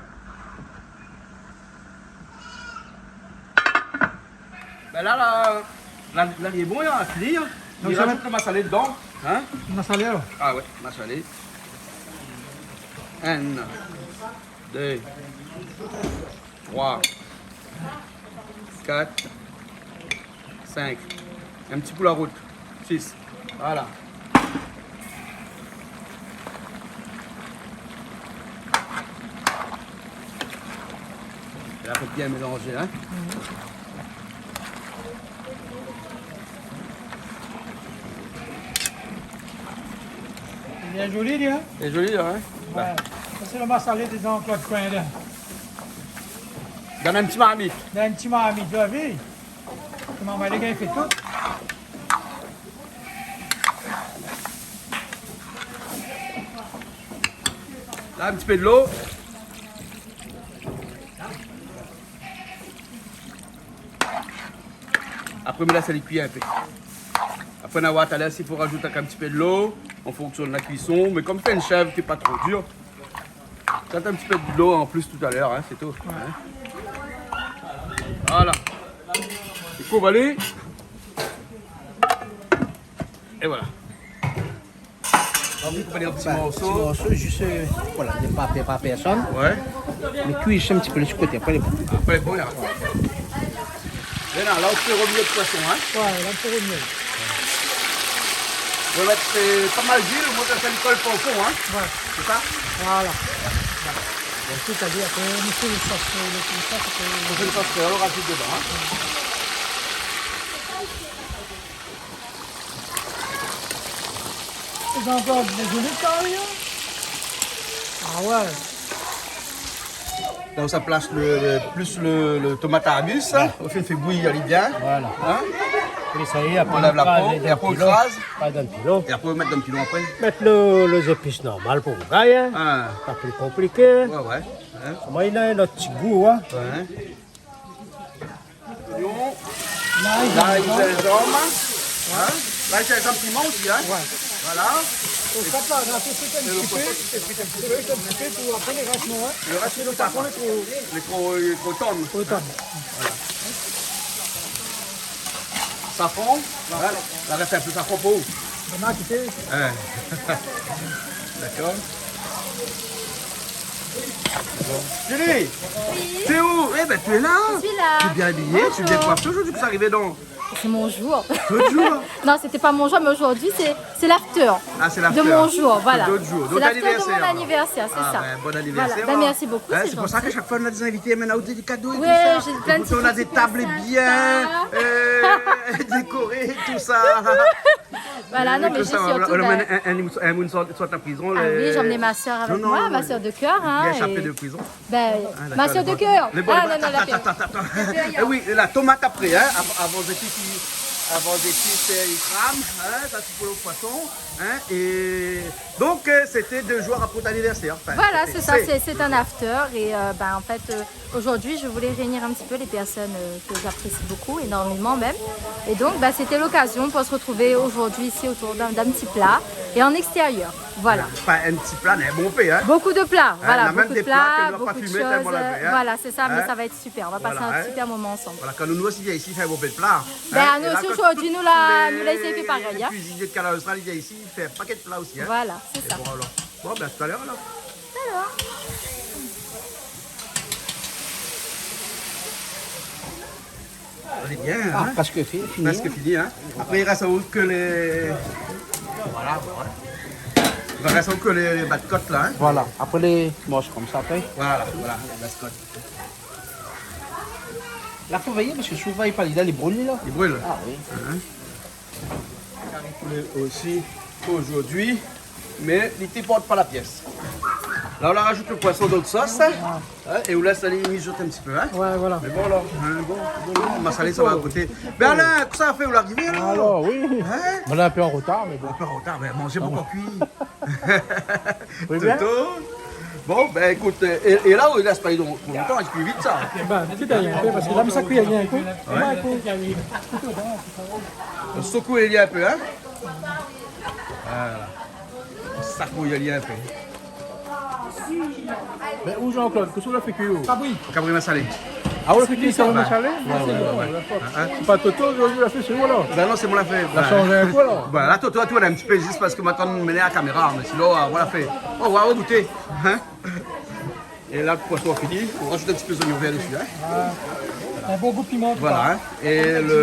Ben là, là, là, là, il est bon, il a fini, hein. Donc, il rajoute le massalé dedans, hein. Le massalé, alors ? Ah ouais, massalé. Un, deux, trois, quatre, cinq. Un petit coup la route. Six. Voilà. Là, faut bien mélanger, hein. Lé zoli, li, hein ? Lé zoli, hein ? Ouais. Sa sé lo massalé de Jean-Claude Coindin. Dan in ti marmit. Dan in ti marmit, ou la vi ? Koman i fé tout. Là, un petit peu de l'eau. Après, mi lès ali kui in pé. Après, nou va voir talèr si fo rajout in ti pé de l'eau en fonction de la cuisson. Mais comme c'est une chèvre qui est pas trop dure, peut-être un petit peu de l'eau en plus tout à l'heure, hein, c'est tout. Ouais. Hein ? Voilà. I koup ali. Et voilà. Donk, ou koup ali an ti morso. Ti morso, zis, euh, voilà, lé pa pèr par pèrsone. Ouais. Mé kui in ti pé su koté, apré lé bon. Apré lé bon, la. Léna, la ou fé remué lo poisson, hein ? Ouais, la ou fé remué. Ou va mèt, euh, pa mal d'luil, omoin sa i kol pa o fon, hein ? Ouais. Sé sa ? Voilà. Bon, tout à l'heure, après, on fait une sauce, euh, le, le sauce, euh, on fait une sauce, euh, on rajoute dedans, hein ? Zot la ankor dézolé sa, hein ? Ah ouais. La ou sa plas le, le, plis le, le tomat arbis, hein. Ouais. Ou fé, fé bouyir ali bien. Voilà. Hein ? É sa i lé, apré, ou lèv la po, é apré ou kraz. Pas dan pilon. É apré ou mèt dan pilon apré. Mèt le, lé zépis normal pou ou gingn, hein. Ah. Pa pli konpliké. Ouais, ouais. Hein ? Omoin li na in ot ti gou, hein. Ouais. Zoignon. Lay, zinzanm. Lay, zinzanm. Hein ? Lay, zinzanm, piman osi, hein ? Ouais. Voilà. É sa, la, la, frit in ti pé, frit in ti pé, frit in ti pé, pou apré lé ras, non, hein ? Lé ras, sé lo safran, lé tro, lé tro tann. Tro tann. Voilà. Safran, la, la rès in pé safran pou ou. Bon, ma kité. Hein. D'accord. Bon. Julie, t'es où ? Eh ben, tu es là. Je suis là. Tu es bien habillée, tu es bien coiffée. Bonjour. Aujourd'hui, tu es arrivée dans... C'est mon jour. L'autre jour. Non, c'était pas mon jour, mais aujourd'hui, c'est, c'est l'after de mon jour, voilà. Ah, c'est l'after. C'est l'autre jour. C'est l'after de mon anniversaire, c'est ça. Ah ben, bon anniversaire, hein. Voilà. Ben, merci beaucoup, c'est gentil. Hein, c'est pour ça qu'à chaque fois, on a des invités, maintenant, on a des cadeaux et tout ça. Ouais, j'ai plein de petits trucs sympas. Et pourtant, on a des tables bien, euh, décorées et tout ça. Voilà, non, mais je suis surtout, ben, in moun sort, sort la prizon. Ah oui, j'ai emmené ma sœur avec moi, ma sœur de cœur, hein, et... Non, non, non, li la éshapé de prizon. Ben, ma sœur de cœur. Ah, d'accord, d'accord. Ah, non, non, la... Attends, attends, attends, attends. Eh oui, la tomate après, hein, av-, avan zépis, avan zépis, euh, i kram, hein, sa sé pou lo poisson, hein, et donc, euh, c'était deux jours après ton anniversaire, enfin, c'était, c'est... Voilà, c'est ça, c'est, c'est un after, et, euh, ben, en fait, euh, aujourd'hui, je voulais réunir un petit peu les personnes, euh, que j'apprécie beaucoup, énormément même. Et donc, bah, c'était l'occasion pour se retrouver aujourd'hui ici autour d'un, d'un petit plat. Et en extérieur, voilà. Voilà, pa in ti pla, mé bonpé, hein. Beaucoup de plats, hein, voilà, beaucoup de plats, beaucoup de choses, euh, voilà, c'est ça, mais ça va être super, on va passer un super moment ensemble. Hein, na mèm dé pla ke nou la pa fimé tèlman la vi, hein. Voilà, c'est ça, mais ça va être super, on va passer un petit moment ensemble. Voilà, kan nou, nou osi vien isi, fé bonpé pla, hein. Ben, nou osi, zordi, nou la, nou la éséy fé parèy, hein. É la, tout lé kuizinié de Kanal Austral i vien isi, i fé in pakèt pla osi, hein. Voilà, c'est ça. É bon, alor. Bon, ben, à tout à l'heure, alors. Tout à l'heure. Lé bien, hein ? Ah, prèsk fini, fini, hein ? Prèsk fini, hein ? Apré, i rès aou ke lé, voilà, voilà. I rès aou ke lé, lé baskot la, hein ? Voilà. Apré, lé morso konmsa, apré. Voilà, voilà, lé baskot. La fo véyé, parske souvan, i parl, li bril, la. Li bril. Ah oui. Hein ? Kari poulé osi pou zordi, mé li té port pa la piès. La, nou la razout lo poison dan lo sos, hein, é nou lès ali mizot in ti pé, hein. Ouais, voilà. Mé bon, alor, hein, bon, bon, bon, masalé, sa va a koté. Mé Alain, kosa i fé, ou la arivé, alor ? Alor, oui. Hein ? Nou lé in pé an rotar, mé bon. In pé an rotar, mé manzé pankor kui. Oui, bien. Toto. Bon, ben, ékout, euh, é, é la, ou lès pa, donk, lontan, i kui vit, sa. Ben, ti dèryèr in pé, parske la, mi sa kui rien, ékout. Ouais. Ouais, ékout. Ou sekoué ali in pé, hein ? Voilà. Ou sekoué ali in pé. Mé ou Jean-Claude, kosa ou la fé kui, ou ? Kabri. Kabri masalé. Ah, ou la fé kui kabri masalé ? Ouais, ouais, ouais, ouais. Hein, hein. Sé pa Toto, zordi, la fé, sé ou, la ? Ben non, sé moin la fé. La shanz in kou, la. Ben, la, Toto, ou la in ti pé, zis parske ma tann mené la kaméra, mé sinon, euh, voilà, fé. Oh, on va goûter. Hein ? É la, lo poison fini, nou razout in ti pé zoignon vèr dési, hein. Ah, in bon gou piman, an tou ka. Voilà, hein. É lo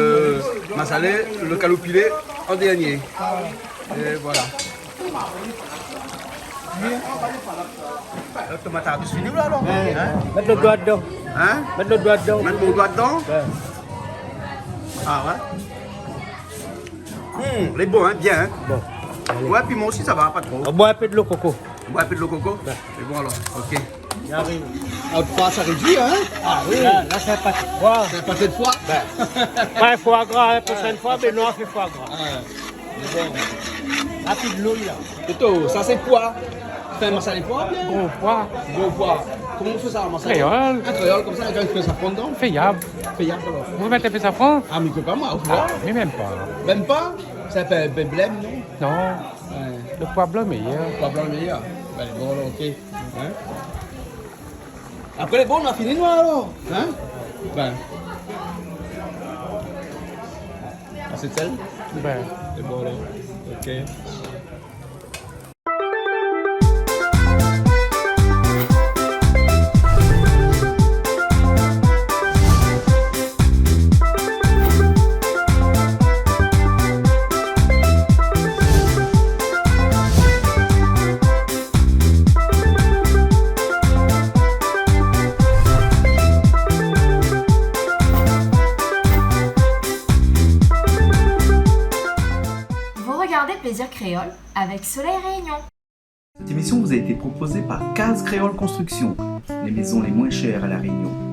masalé, lo kaloupilé an dèrnié. É voilà. Lo tomat la fini, la, alor ? Ouais. Hein ? Mèt lo doi dedan. Hein ? Mèt lo doi dedan. Mèt mon doi dedan ? Ouais. Ah ouais. Hmm, lé bon, hein, bien, hein. Bon, alé. Ouais, piman osi, sa va, pa tro. Nou boi in pé dolo koko. Nou boi in pé dolo koko ? Ouais. Lé bon, alor, ok. Li ariv. Ah, lo foi, sa rédui, hein ? Ah oui, la, la, sé in paté de foi. Sé in paté de foi ? Ben, pa in foi gra, la proshèn foi, mé nou la fé foi gra. Ah, lé bon. Rapid, lo, la. Toto, sa sé poi. Fé in masalé poi, bien. Gro poi. Gro poi. Koman ou fé sa, masalé ? Kréol. In kréol, konmsa, kan ou fé safran dedan ? Féyab. Féyab, alor. Ou mèt in pé safran ? Ah, mi koné pa, moin, ou voi. Ah, mi mèm pa. Mèm pa ? Sa i apèl blèm, non ? Non. Ouais. Lo poi blan lé méyèr. Poi blan lé méyèr. Ben, bon, alor, ok. Hein ? Apré, lé bon, nou la fini, nou, alor. Hein ? Ben. Asé d'sèl ? Ben. Lé bon, alor. Ok. Vous regardez Plaisir Créole avec Soleil Réunion. Cette émission vous a été proposée par Case Créole Construction, les maisons les moins chères à La Réunion.